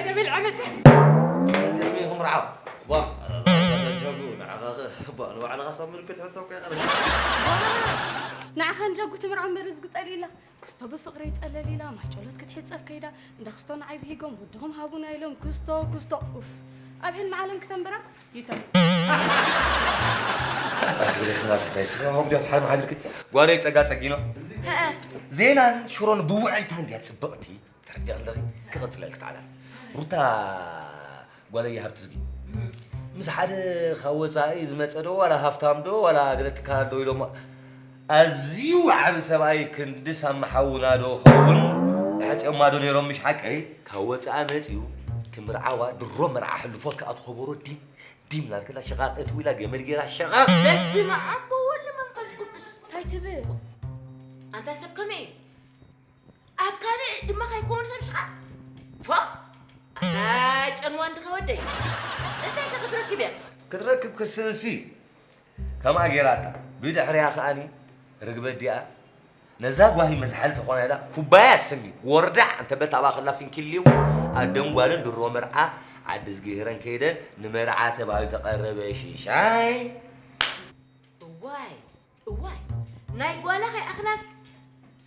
የብል ዓመት። እዚ ስሜ ይኹም ርዓው። ቧ፣ ጃጉ፣ ንዓኻ ኸ፣ ቧ፣ ንባዕልኻ ሳብ ምልክት ሕቶ እኮ ይቐርብ። ንዓኻ ንጃጉ ትምርዖ እምበር እዚ ግጸል ኢላ። ክስቶ ብፍቕሪ ይጸለል ኢላ፣ ማይጨሎት ክትሕጸብ ከይዳ፣ እንዳ ክስቶ ንዓይ ብሂጎም፣ ወድኹም ሃቡና ኢሎም፣ ክስቶ፣ ክስቶ፣ ኡፍ። ኣብ ህልሚ ዓለም ክተንብራ፣ ይተን። ኣትብለይ፣ ኸላስ ክታይ ስኻ፣ ሆም ዲያት ሓልም ሓድርኪ። ጓለይ ጸጋ ጸጊኖ። ዜናን ሽሮን ብውዕይታ እንድያ ጽብቕቲ። ተረዲኣ ኣለኺ? ክቕጽለልኪ ተዓላ። ሩታ ጓለይ ሃብትዝጊ። ምስ ሓደ ካብ ወጻኢ ዝመጸ ዶ፣ ዋላ ሃፍታም ዶ፣ ዋላ ገለ ትካል ዶ ኢሎሞ። ኣዝዩ ዓቢ ሰብኣይ ክንዲ ሳሚ ሓውና ዶ ኸውን? ኣሕጺኦማ ዶ ነይሮም፣ ምሽ ሓቀይ? ካብ ወጻኢ መጺኡ ክምርዓዋ ድሮ መርዓ ሕልፎ ክኣት ኸበሮ ዲም ዲም ናልከላ ሸቓቕ እትው ኢላ ገመድ ገይራ ሸቓቕ። በስመ ኣብ ወወልድ መንፈስ ቅዱስ። እንታይ ትብል? ኣንታ ሰብ ከመይ? ኣብ ካልእ ድማ ከይኮኑ ሰብ ሽኻ። ፎ! ኣታ ጨንዋ እንድኸ ወደይ። እንታይ ከ ክትረክብ እያ? ክትረክብ ክስእሲ። ከምኣ ገይራታ። ብድሕሪያ ከኣኒ ርግበ ዲኣ ነዛ ጓሂ መዝሓሊ ተኾና ኢላ ኩባያ ስሚ ወርዳ እንተ በታባ ከላ ፊንኪልዩ ኣደን ጓልን ድሮ መርዓ ዓዲ ዝግህረን ከይደን ንመርዓ ተባሂሉ ተቐረበ ሽሻይ። እዋይ፣ እዋይ፣ ናይ ጓላ ከይኣኽላስ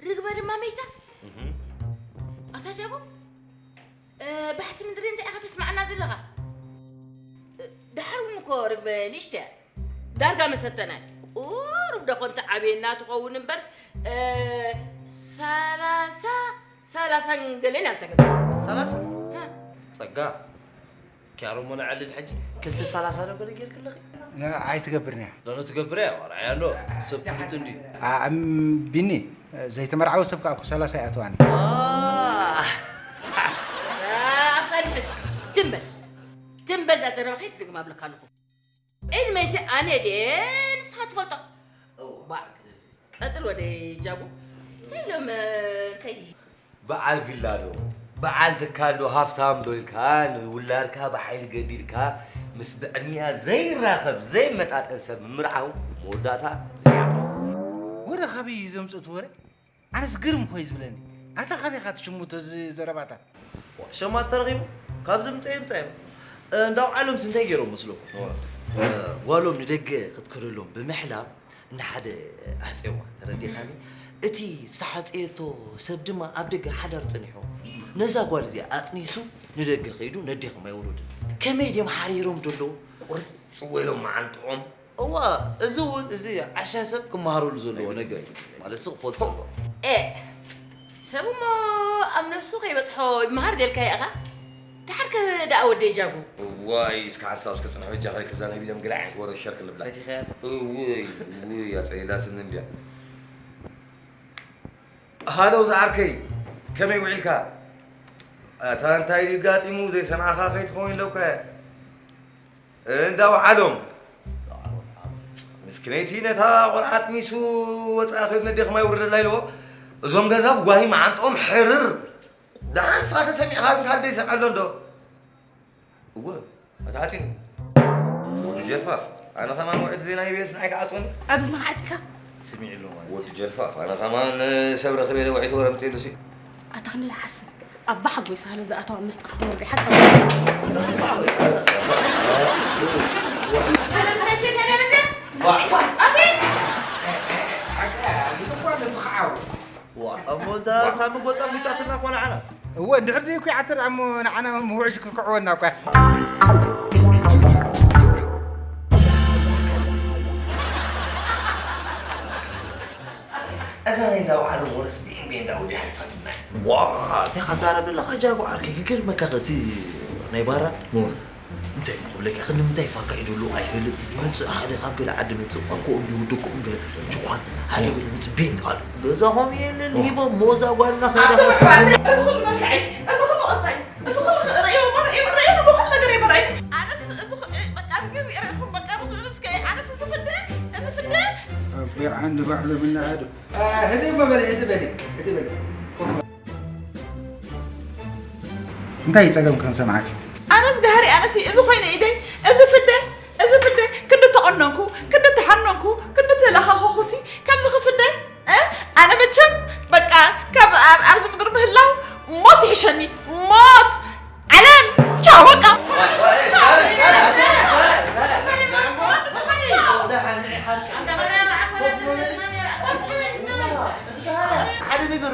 ርግበ ድማ መይታ። እህ። ኣታ ጃቡ፣ እ፣ ባሕቲ ምድሪ እንታይ ኢኻ ተስማዕና ዘለኻ? እ፣ ደሓር እውን እኮ ርግበ ንእሽቶ እያ። ዳርጋ መሰተና እያ። ቁሩብ ደኾን ትዓብየና ትኸውን እምበር፣ እ፣ ሰላሳ፣ ሰላሳን ገለን እያ ተገብረት። ሰላሳ? እ። ጸጋ። ኪያሮሞ ንዕልል ሕጂ ክልተ ሰላሳ ዶ ገለ ጌርክለኺ? ነ-፣ ኣይትገብርን እያ። ዶ ትገብር እያ? ወርዓያ ኣሎ። ሰብ ፍሉጥ እንድዩ። ኣ-፣ እም፣ ቢኒ፣ ዘይተመርዓወ ሰብ ከኣ እኮ ሰላሳ ይኣትዋኒ። ኣ፣ ኣፍቃሪ ሕዝ። ትም በል። ትም በል፣ እዛ ዘረባ ከይትድግማ እብለካ ኣለኹ። ዕድመይሲ ኣነ ድየ ንስኻ ትፈልጦ? እዋ። ባ፣ ቀጽል ወደይ ጃቡ። ዘይሎም፣ እ፣ ከይ- በዓል ቪላ ዶ፣ በዓል ትካል ዶ፣ ሃፍታም ዶ ኢልካ ንውላድካ ብሓይሊ ገዲድካ ምስ ብዕድሚኣ ዘይራኸብ ዘይመጣጠን ሰብ ምምርዓው መወዳእታ እዚኣ። ወረ ካበይ እዩ ዘምጽእ እቲ ወረ? ኣነስ ግርም እኮ እዩ ዝብለኒ። ኣታ ካበይ ኢኻ ትሽምቶ እዚ ዘረባታት? ሸማት ተረኺቡ፣ ካብ ዝምጸ ይምጸ እዮም። እንዳ ኣውዓሎምስ እንታይ ገይሮም መስለኩም? እዋ። እ፣ ጓሎም ንደገ ክትከደሎም ብምሕላም እንዳ ሓደ ኣሕጺኦማ፣ ተረዲኻኒ? እቲ ዝተሓጸየቶ ሰብ ድማ ኣብ ደገ ሓዳር ጸኒሑ። ነዛ ጓል እዚኣ ኣጥኒሱ ንደገ ከይዱ ነዴኹም ኣይወረደን። ከመይ ድዮም ሓሪሮም ዘለዉ? ቁርጽ ወይሎም መዓንጥኦም። እዋ፣ እዚ እውን፣ እዚ ዓሻ ሰብ ክመሃረሉ ዘለዎ ነገር እዩ። ማለት፣ እዚ ክፈልጦ ኣለዎ። ኤ፣ ሰብ እሞ ኣብ ነብሱ ከይበጽሖ ይመሃር ደልካዮ ኢኻ? ደሓር ከ ደኣ ወደይ ጃጉ? እዋይ፣ እስከ ሓንሳብ እስከ ጽንሕ በጃኺ፣ ክዛነብ ኢሎም ገለ ዓይነት ወረ ሸር ክንብላ። ፈቲኸያ? እውይ፣ እውይ፣ ኣጸሊላትኒ እንድያ። ሃሎ ዝዓርከይ፣ ከመይ ውዒልካ? ኣታ እንታይ ድዩ ጋጢሙ? ዘይሰማዕኻ ከይትኸውን ኢለኳ። እንዳ ውዓሎም። ምስኪነይቲ ነታ ቆልዓ ኣጥሚሱ ወፃኢ ከይዱ ነዴኹም ኣይውርደላ ኢልዎ። እዞም ገዛ ብጓሂ መዓንጥኦም ሕርር። ደሓን ንስኻ ተሰሚዕካ ግን ካልእ ዘይሰምዐ ኣሎ እንዶ? እወ፣ ኣታ ዓፂኒ። ወዲ ጀልፋፍ፣ ኣነ ከማን ውዕይቲ ዜና ኢቢኤስ ንዓይ ክዓፅወኒ? ኣብ እዝንኻ ዓፂኻ? ስሚዕሉ ማለት። ወዲ ጀልፋፍ፣ ኣነ ከማን ሰብ ረኺበ ኢለ ውዕይቲ ወረ ምፅእሉ ሲ። ኣታ ክንዲ ሓስብ። ኣባ ሓጎይ ሳህለ ዝኣተዋ መስጣ ክኽወዱ ይሓሰብ። ዋ፣ እሞ እታ ሳሚ ጎጻ ጒጻትና እኮ ንዓና። እወ፣ እንድሕር ደይኩ ይዓተ ደኣ እሞ ንዓና ምውዕሽ ክክዕወና እኮ እያ። እዛ ናይ እንዳ ውዓሎም ወረስ ቢኤም ቤ እንዳ ወዲ ሓሊፋትና። ዋ፣ እንታይ ክትዛረብ ዘለኻ ጃጎ ዓርከይ፣ ክገርመካ እቲ ናይ ባራ። እወ። እንታይ እሞ ክብለካ፣ ክንዲ ምንታይ ፋካ ኢዱ ኣሎ ኣይፈልጥ። ይመጽእ ሓደ ካብ ገለ ዓዲ መጽእ፣ ቋንቋኦም ድዩ ወደቆም ገለ ችኳን፣ ሓደ ገለ መጽእ ቤንት ኣሉ። ገዛኹም የለን ሂቦም፣ ሞዛ ጓልና ከይዳ ኣቶ ከስከሱ። ባርክ፣ እዚ ኩሉ መልክዐይ፣ እዚ ኩሉ ቅርጸይ፣ እዚ ኩሉ ርእዮ እሞ ርእዮ፣ ርእዮ እሞ ኩሉ ነገር ይበርኣይ። ኣነስ እዚ ኩ-፣ በቃ እዚ ግዜ ርኢኹም በቃ ርድኡኒ እስከ፣ ኣነስ እዚ ፍደ፣ እዚ ፍደ። ኣቦይ ዓንዲ ባዕሎም እናሃዱ። እ፣ ህድእ እሞ በሊ፣ ህድእ በሊ፣ ህድእ በሊ። ኮፍ በሊ። እንታይ እዩ ጸገም ክንሰምዓኪ? ኣነስ ጋህሪ፣ ኣነስ እዚ ኮይነ ኢደይ፣ እዚ ፍደ፣ እዚ ፍደ፣ ክንዲ ተቐነንኩ፣ ክንዲ ተሓነንኩ፣ ክንዲ ተለኻኸኹሲ፣ ከምዚ ክፍደ፣ እ? ኣነ መቸም፣ በቃ፣ ካብ ኣብ-፣ ኣብዚ ምድሪ ምህላው ሞት ይሕሸኒ፣ ሞት! ዓለም!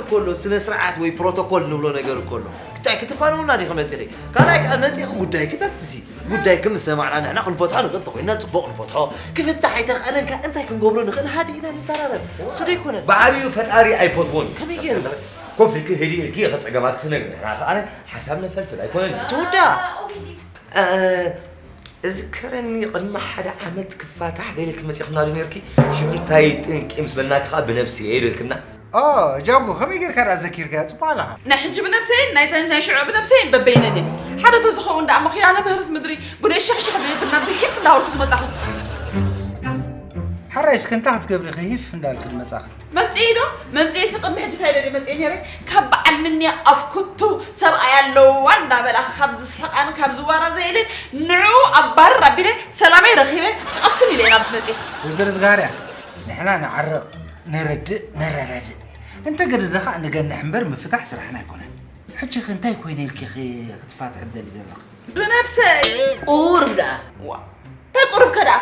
ከሎ ስነ ስርዓት ወይ ፕሮቶኮል ንብሎ ነገር እኮ ኣሎ። እንታይ ክትፋነውና ዲኺ መጺኺ? ካልኣይ ከኣ መጺኺ ጉዳይኪ ጠቅስሲ። ጉዳይኪ ምስ ሰማዕና ንሕና ክንፈትሖ ንኽእል እንተኾይንና ጽቡቕ ንፈትሖ። ክፍታሕ ኣይተኽኣለን ከኣ እንታይ ክንገብሮ ንኽእል ሃዲ ኢና ንዘራረብ። እሱ ዶ ኣይኮነን? ብዓብዩ ፈጣሪ ኣይፈትዎን እዩ። ከመይ ገይሩ? ኮፍ ኢልኪ ህድእ ኢልኪ ኢኺ ጸገማትኪ ትነግሪ። ንሕና ከኣ ሓሳብ ነፈልፍል ኣይኮነን እዩ። ትውዳእ። እ፣ እዝከረኒ ቅድሚ ሓደ ዓመት ክፋታሕ ገለ ክትመጺ ኢልክና ዶ ነርኪ? ሽዑ እንታይ ጥንቂ ምስ በልናኪ ከኣ ብነብሲ እየ ኢልክና። ኦ፣ ጃጉ፣ ከመይ ጌርካ ደኣ ዘኪርካያ? ጽቡቕ ኣለኻ። ናይ ሕጂ ብነብሰይን ናይ ተ-፣ ናይ ሽዑ ብነብሰይን በበይነን እየን። ሓደ ተዝኸውን ደኣ እሞ ኪዳነ ምህረት ምድሪ፣ ብነይ ሸኽሸኽ ዘየብል ናብዚ ሒፍ እንዳበልኩ ዝመጻኹ። ሕራይ እስከ እንታይ ክትገብሪ ኢኺ ሂፍ እንዳልኪ ዝመጻኺ? መምጽኢ ዶ? መምጽኢ ሲ ቅድሚ ሕጂ እንታይ ኢለ ድየ መጽኢ ነይረ? ካብ በዓል ምንያ ኣፍ ኩቱ ሰብኣይ ኣለዋ እንዳበላ ካብዚ ሰቃን ካብዚ ዋራ ዘኢልን ንዕኡ ኣባርር ኣቢለ ሰላመይ ረኺበ ክቕስን ኢለ ናብዚ መጽኢ። ወይዘሮ ዝጋርያ፣ ንሕና ንዓርቕ፣ ነረድእ፣ ነረዳድእ። እንተ ገደደ ኸኣ ንገንሕ እምበር ምፍታሕ ስራሕና ኣይኮነን። ሕጂ ኸ እንታይ ኮይነ ኢልኪ ኸ ክትፋትሒ ትደሊ ዘለኺ? ብነብሰይ። ቁሩብ ደኣ። ዋ፣ እንታይ ቁሩብ ከ ደኣ?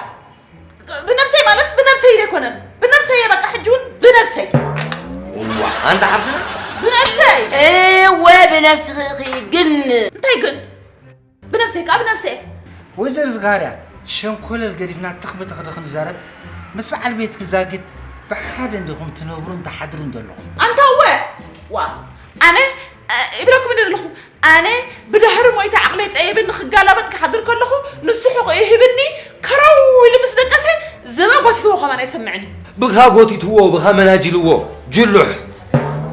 ብነብሰይ ማለት ብነብሰይ ኢለ ኣይኮነን። ብነብሰይ እየ በቃ ሕጂ እውን ብነብሰይ። እዋ፣ ኣንታ ሓፍትና። ብነብሰይ። እወ፣ ብነብስኺ ኢኺ ግን። እንታይ ግን? ብነብሰይ ከኣ ብነብሰይ። ወይዘሮ ዝጋርያ፣ ሸንኮለል ገዲፍና ትኽ ብትኽ ዶ ክንዛረብ? ምስ በዓል ቤትኪ ዛጊት ብሓደ እንዲኹም ትነብሩን ትሓድሩን ዘለኹም። ኣንታ እወ። ዋ፣ ኣነ፣ እ፣ ይብለኩም እንዲ ዘለኹ፣ ኣነ ብድሕሪ ሞይተ ዓቕለይ ጸይብኒ ክጋላበጥ ክሓድር ከለኹ፣ ንሱ ሕቖ ይህብኒ፣ ከረው ኢሉ ምስ ደቀሰ፣ ዘበ ጎቲትዎ ከማን ኣይሰምዕን እዩ። ብኻ ጎቲትዎ፣ ብኻ መናጅልዎ፣ ጅሉሕ።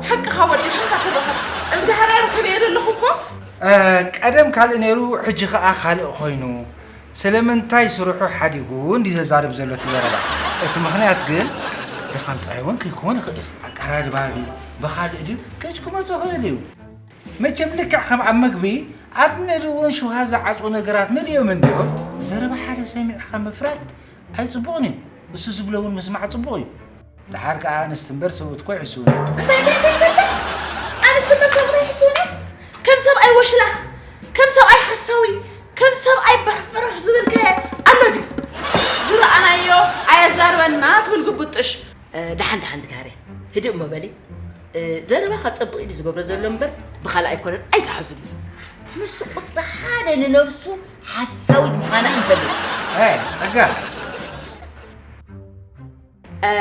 ሓቅኻ ወዲ ሽምካ ትረኸብ። እዝግሃር ኣረኺበዮ ዘለኹ እኮ። እ፣ ቀደም ካልእ ነይሩ፣ ሕጂ ኸኣ ካልእ ኾይኑ፣ ስለምንታይ ስርሑ ሓዲጉ እንዲ ዘዛርብ ዘሎ እቲ ዘረባ። እቲ ምኽንያት ግን ድኻም ጥራይ እውን ከይከውን ይኽእል። ኣቀራርባቢ ብኻልእ ድዩ ገጭ ክመጾ ይኽእል እዩ። መቸም ልክዕ ከም ኣብ መግቢ ኣብ ንእዲ እውን ሽውሃ ዝዓጽዉ ነገራት መሊኦም እንድዮም። ዘረባ ሓደ ሰሚዕኻ ምፍራድ ኣይጽቡቕን እዩ። እሱ ዝብሎ እውን ምስማዕ ጽቡቕ እዩ። ደሓር ከኣ ኣንስቲ እምበር ሰብኡት እኮ ይሕስዉና። እንታይ፣ እንታይ፣ እንታይ፣ እንታይ፣ እንታይ? ኣንስቲ እምበር ሰብኡት ኣይሕስዉና? ከም ሰብኣይ ወሽላኽ፣ ከም ሰብኣይ ሓሳዊ፣ ከም ሰብኣይ በርፍርፍ ዝብል ከ ኣሎ ድዩ? ዝረኣናዮ ኣየዛርበና ትብል ግቡጥሽ። እ፣ ደሓን፣ ደሓን ዝጋሃርያ። ህድእ እሞ በሊ። እ፣ ዘረባ ካብ ጸብቕ ኢሉ ዝገብሮ ዘሎ እምበር ብኻልእ ኣይኮነን፣ ኣይትሓዙሉ። ንሱ ቁጽሪ ሓደ ንነብሱ ሓሳዊት ምዃና ይፈልጥ። እ፣ ጸጋ። እ፣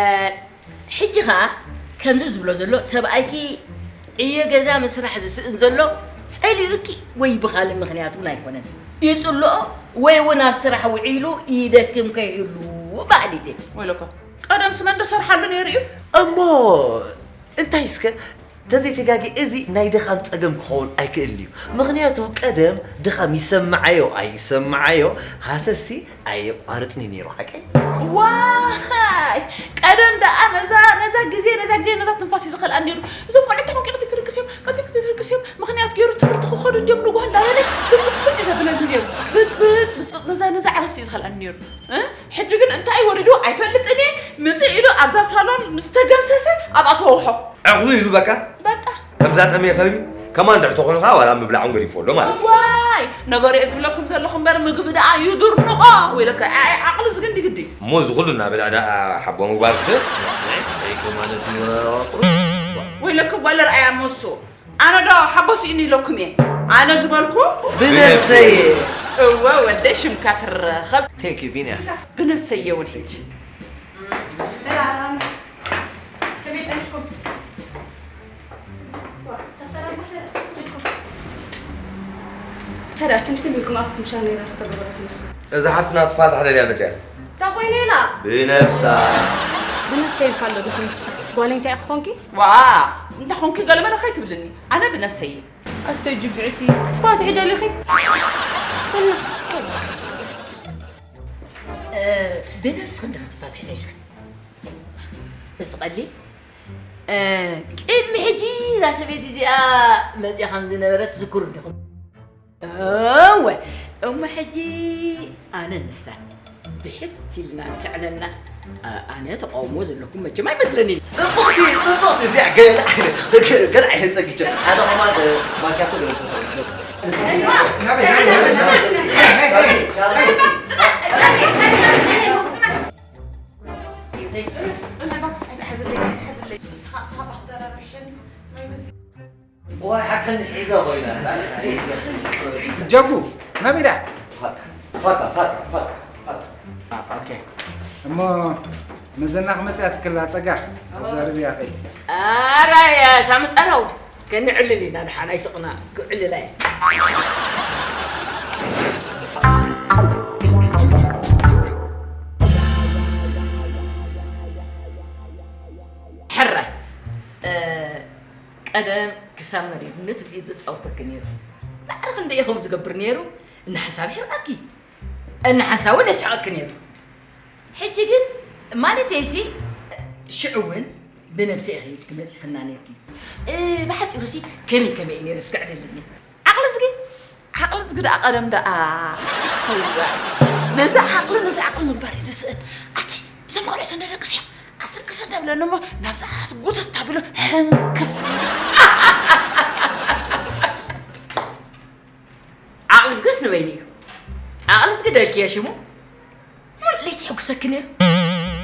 ሕጂ ኸኣ ከምዚ ዝብሎ ዘሎ ሰብኣይኪ ዕዮ ገዛ ምስራሕ ዝስእን ዘሎ ጸሊኡኪ ወይ ብኻልእ ምኽንያት እውን ኣይኮነን። ይጽልኦ ወይ እውን ኣብ ስራሕ ውዒሉ ይደክም ከይህሉ በኣሊት እየ። ወይለኮ፣ ቀደምስ መን ዶ ሰርሓሉ ነይሩ እዩ? እሞ እንታይ እስከ ተዘይተጋጊ፣ እዚ ናይ ድኻም ጸገም ክኸውን ኣይክእልን እዩ። ምኽንያቱ ቀደም ድኻም ይሰምዓዮ ኣይሰምዓዮ፣ ሃሰሲ ኣየቋርጽን እዩ ነይሩ፣ ሓቀይ? ዋይ! ቀደም ደኣ ነዛ፣ ነዛ ግዜ፣ ነዛ ግዜ፣ ነዛ ትንፋስ እዩ ዝኸልኣን ነይሩ። እዞም ቆልዑ እንታይ ኮንኪ ቅድሚ ትድቅስዮም፣ ቅድሚ ትድቅስዮም፣ ምኽንያት ገይሩ ትምህርቲ ክኸዱ እንድዮም ንጉሆ እንዳበለ ብጽብጽ እዩ ዘብለኒ ነይሩ። ብጽብጽ፣ ብጽብጽ፣ ነዛ፣ ነዛ ዕረፍቲ እዩ ዝኸልኣኒ ነይሩ። እ? ሕጂ ግን እንታይ ወሪዱ ኣይፈልጥን እየ። ምጽእ ኢሉ ኣብዛ ሳሎን ምስ ተገምሰሰ ኣብኣ ተወውሖ። ዕኹሉ ኢሉ በቃ? በቃ። ከምዛ ጠመየ ከልቢ ከማን ድሕሪ ተኾይኑ ከኣ ዋላ ምብላዖም ገዲፎ ኣሎ ማለት እዩ። ዋይ! ነገሩ እየ ዝብለኩም ዘለኹ እምበር ምግቢ ደኣ ይድርንቖ። ወይለከ፣ ኣይ፣ ዓቕሉ ዝግንዲ ግዲ። እሞ እዚ ኩሉ እናበልዐ ደኣ ሓቦ ምግባር ክስእ? እንታይ ከማን እዚ መራራዋ ቁሩብ? ወይለከ ጓል ርኣያ እሞ እሱ። ኣነ ዶ ሓቦ ስኢኑ ኢለኩም እየ? ኣነ ዝበልኩ ብነብሰይ እየ። እወ፣ ወደይ ሽምካ ትረኸብ። Thank you፣ ቢንያ። ብነብሰይ እየ እውን ሕጂ። ሰላም። ከመይ ጸኒሕኩም? ዋ፣ እታ ሰላም ባህሪ ኣስተስኢልኩም። ታዲያ ትምትም ኢልኩም ኣፍኩም ሻነይራ ዝተገበረት መስሉ። እዛ ሓፍትና ትፋታሕ ደልያ መጽያ። እንታይ ኮይነ ኢላ? ብነብሳ። ብነብሰይ ኢልካ ኣሎ ዲኹም? ጓለይ እንታይ ኢኺ ኮንኪ? ዋ፣ እንታይ ኮንኪ ገለ መለ ከይትብልኒ። ኣነ ብነብሰይ እየ። ኣሰይ ጅብዕቲ፣ ክትፋትሒ ደሊኺ? ሰና። እ፣ ብነብስኺ እንዲ ክትፋትሒ ደሊኺ? እዚ ቀሊል። እ፣ ቅድሚ ሕጂ እዛ ሰበይቲ እዚኣ መጽያ ከም ዝነበረት ትዝክሩ እንዲኹም? እወ፣ እሞ ሕጂ ኣነ ንሳ ብሕት ኢልና እንተዕለልናስ፣ ኣ-፣ ኣነ ተቃውሞ ዘለኩም መቸም ኣይመስለንን። ጽቡቕቲ፣ ጽቡቕቲ፣ እዚኣ ገለ ዓይነት፣ ገለ ዓይነት ጸጊቸ። ኣነ ከማን፣ እ፣ ማኪያቶ ገለ ጽቡቕ። ዋይ ሓከን ሒዛ ኮይና። ጀጉ ናበይ ደኣ? ፋታ ፋታ ፋታ ፋታ ፋታ። ኦኬ እሞ መዘና ክመፅያ ትክላ ፀጋ ኣዛርብያ ከይ ኣራያ ሳምጠረው ከንዕልል ኢና ድሓን ኣይትቕና ክዕልል ኣየ ሕራይ ቀደም ክሳብ መሪርነት ብኢድ ዘጻውተኪ ነይሩ። ማዕረ ክንደይ ኢኹም ዝገብር ነይሩ? እናሓሳብ ይሕርቐኪ፣ እናሓሳብ እውን የስሕቐኪ ነይሩ። ሕጂ ግን ማለተይሲ ሽዑ እውን ብነብሰይ ኢኺ ኢልኪ መጺኽና ነይርኪ። እ፣ ብሓጺሩሲ ከመይ ከመይ እዩ ነይሩ እስኪ ዕልልኒ። ዓቕሊ ዝጊ ዓቕሊ ዝጊ ደኣ ቀደም ደኣ እዋይ ነዚ ዓቕሊ ነዚ ዓቕሊ ምግባር እዩ ዝስእን። ኣቲ እዞም ቆልዑት እንደ ደቅስ እዮም ኣትርቅስ እንዳብለኒ እሞ ናብዚ ዓራት ጉትት ኣቢሉ ሕንክፍ ዓቕሊ ዝግስ ንበይኑ እዩ ዓቕሊ ዝግደልክዮ ሽሙ ሙሉእ ለይቲ ይሕጉሰኪ ነይሩ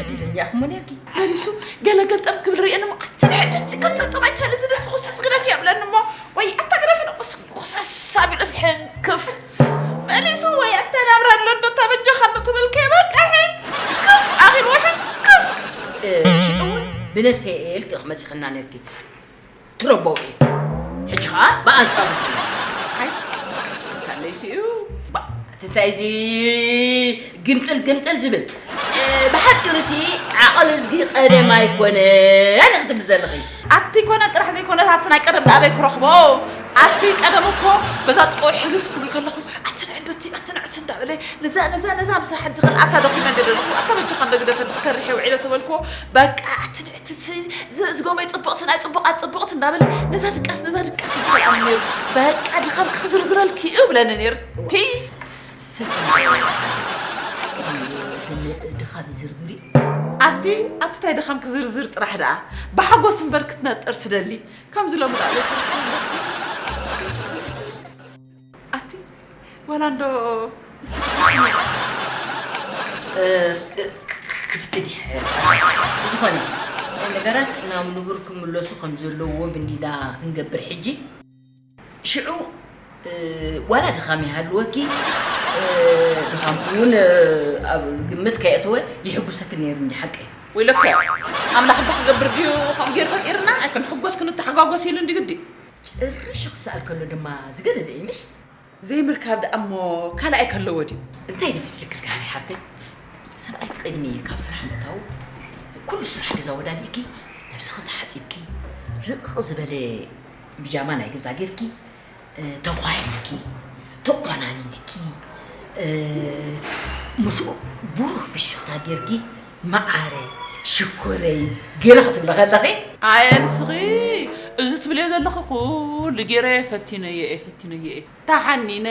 ዕድለኛ ኢኹሞ ነርኪ መሊሱ ገለገልጠም ክብል ርእየኒ እሞ ኣቲ ንሕድቲ ገጠምጠም ኣይትበሊ እዚ ደስ ኹስስ ግደፍ እየ ብለኒ እሞ ወይ ኣታ ግደፍ ንቁስ ጎሰስ ኣቢሉስ ሕንክፍ መሊሱ ወይ ኣተ ናብራ ኣሎ እንዶ ተበጀኻ እንዶ ትብል ከይበቃ ሕንክፍ ኣኺልዎ ሕንክፍ ሽዑ እውን ብነብሰይ እየ ኢልኪ ኢኺ መፂኽና ነርኪ ትረበው እየ ሕጂ ከዓ ብኣንፃሩ ኣይ ካለይቲ እዩ እቲ እንታይ እዚ ግምጥል ግምጥል ዝብል ብሓፂሩሲ ዓቐል እዝጊ ቀደም ኣይኮነን ክትብል ዘለኺ ኣቲ ኮነ ጥራሕ ዘይኮነ ኣቲ ናይ ቀደም ዳበይ ክረኽቦ ኣቲ ቀደም እኮ በዛ ጥቆ ሕልፍ ክብል ከለኹ ኣቲ ንዕንደቲ ኣቲ ንዕቲ እንዳበለ ነዛ ነዛ ነዛ ምስራሓት ዝኽእል ኣታ ደኺመ እንደ ደለኹ ኣታ በጃኻ እንደ ግደፈ ክሰርሕ እየ ውዒለ ተበልክዎ በቃ ኣቲ ንዕቲ ዝጎመይ ፅብቕቲ ናይ ፅቡቓት ፅብቕቲ እንዳበለ ነዛ ድቃስ ነዛ ድቃስ እዩ ዝኽእል ኣነ ነይሩ በቃ ድኻም ክዝርዝረልኪ እዩ ብለኒ ነይሩ ቲ ድኻ ብዝርዝሪ ኣቲ ኣቲ ታይ ድኻም ክዝርዝር ጥራሕ ደኣ ብሓጎስ እምበር ክትነጥር ትደሊ ከምዚ ሎሚ ደኣ ኣቲ ዋላ እንዶ ንስኺ ክፍትኒ ብዝኾነ ነገራት ናብ ንቡር ክምለሱ ከም ዘለዎም እንዲና ክንገብር ሕጂ ሽዑ ዋላ ድኻም ይሃልወኪ ድኻምኩም እውን ኣብ ግምት ከየእተወ ይሕጉሰኪ ነይሩ እንዲ ሓቀይ ወይለካ ኣምላኽ እንታይ ክገብር ድዩ ከምኡ ገይሩ ፈጢርና ኣይክንሕጎስ ክንተሓጓጎስ ኢሉ እንዲ ግዲ ጭርሽ ክሰኣል ከሎ ድማ ዝገደደ እዩ ምሽ ዘይምርካብ ደኣ እሞ ካልኣይ ከለዎ ድዩ እንታይ ድመስልክ ዝጋሃሪ ሓፍተይ ሰብኣይኪ ቅድሚ ካብ ስራሕ ምእታዉ ኩሉ ስራሕ ገዛ ወዳዲእኪ ነብስኺ ተሓፂብኪ ርቕቕ ዝበለ ብጃማ ናይ ገዛ ጌርኪ ተዃሒልኪ ተቆናኒንኪ ምስኡ ብሩህ ፍሽኽታ ጌርኪ መዓረ ሽኮረይ ገለ ክትብሊ ከለኺ ኣየ ንስኺ እዚ ትብልዮ ዘለኺ ኩሉ ገይረየ ፈቲነዮ እየ ፈቲነዮ እየ ተሓኒነ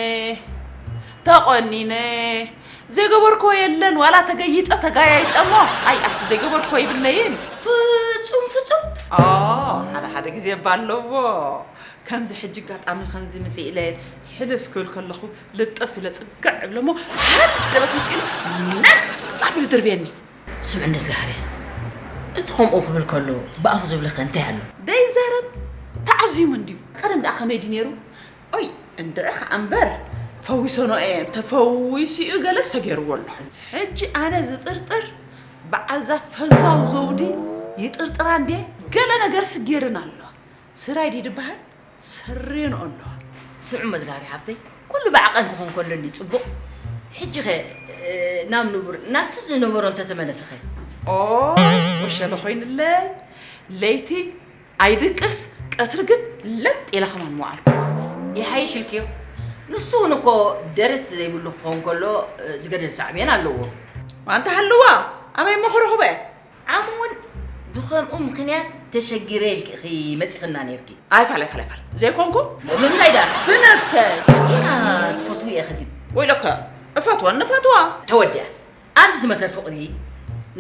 ተቆኒነ ዘይገበርክዎ የለን ዋላ ተገይፀ ተጋያይፀ እሞ ኣይ ኣቲ ዘይገበርክዎ ይብለይን ፍፁም ፍፁም ሓደ ሓደ ግዜ እባ ኣለዎ ከምዚ ሕጂ ኣጋጣሚ ከምዚ ምፅእ ኢለ ሕልፍ ክብል ከለኹ ልጥፍ ኢለ ፅግዕ እብለ እሞ ሃንደበት ምፅእ ኢሉ ነፃ ኣቢሉ ድርብየኒ ስምዒ እንደዝጋህረ እቲ ከምኡ ክብል ከሎ ብኣፉ ዝብለኸ እንታይ ኣሎ ደይዛረብ ተዓዝዩም እንድዩ ቀደም ደኣ ከመይ ድዩ ነይሩ ኦይ እንድዒ ኸኣ እምበር ፈዊሰኖ እየ እንተፈዊሱ እዩ ገለስ ተገይርዎ ኣሎ ሕጂ ኣነ ዝጥርጥር በዓል እዛ ፈዛው ዘውዲ ይጥርጥራ እንድየ ገለ ነገርሲ ገይርን ኣሎ ስራይ ድዩ ድበሃል ሰሪንኦ ኣሎ። ስምዒ መዝጋህሪ ሓፍተይ፣ ኩሉ ብዓቐን ክኾን ከሎ እንድዩ ጽቡቕ። ሕጂ ኸ ናብ ንቡር ናብቲ ዝነበሮ እንተ ተመለሰ ኸ? ኦ ወሸለ ኾይንለይ። ለይቲ ኣይድቅስ ቀትሪ ግን ለጥ ኢለ ኸማን ምዋዓልኩ። ይሓይሽ ኢልክዮ። ንሱ እውን እኮ ደረት ዘይብሉ ክኾን ከሎ ዝገደል ሳዕቤን ኣለዎ። ኣንታ ሃልዋ ኣበይ እሞ ክረኽቦ እየ? ዓሚ እውን ብኸምኡ ምኽንያት ተሸጊረ ኢልኪ ኢኺ መጺኽና ነይርኪ። ኣይፋል ኣይፋል ኣይፋል ዘይኮንኩ ብምንታይ ደኣ ብነብሰ ኢና ትፈትዊ ኢኺ ግን ወይለከ እፈትወን ንፈትዋ ተወዲኣ ኣብዚ ዝመተ ፍቕሪ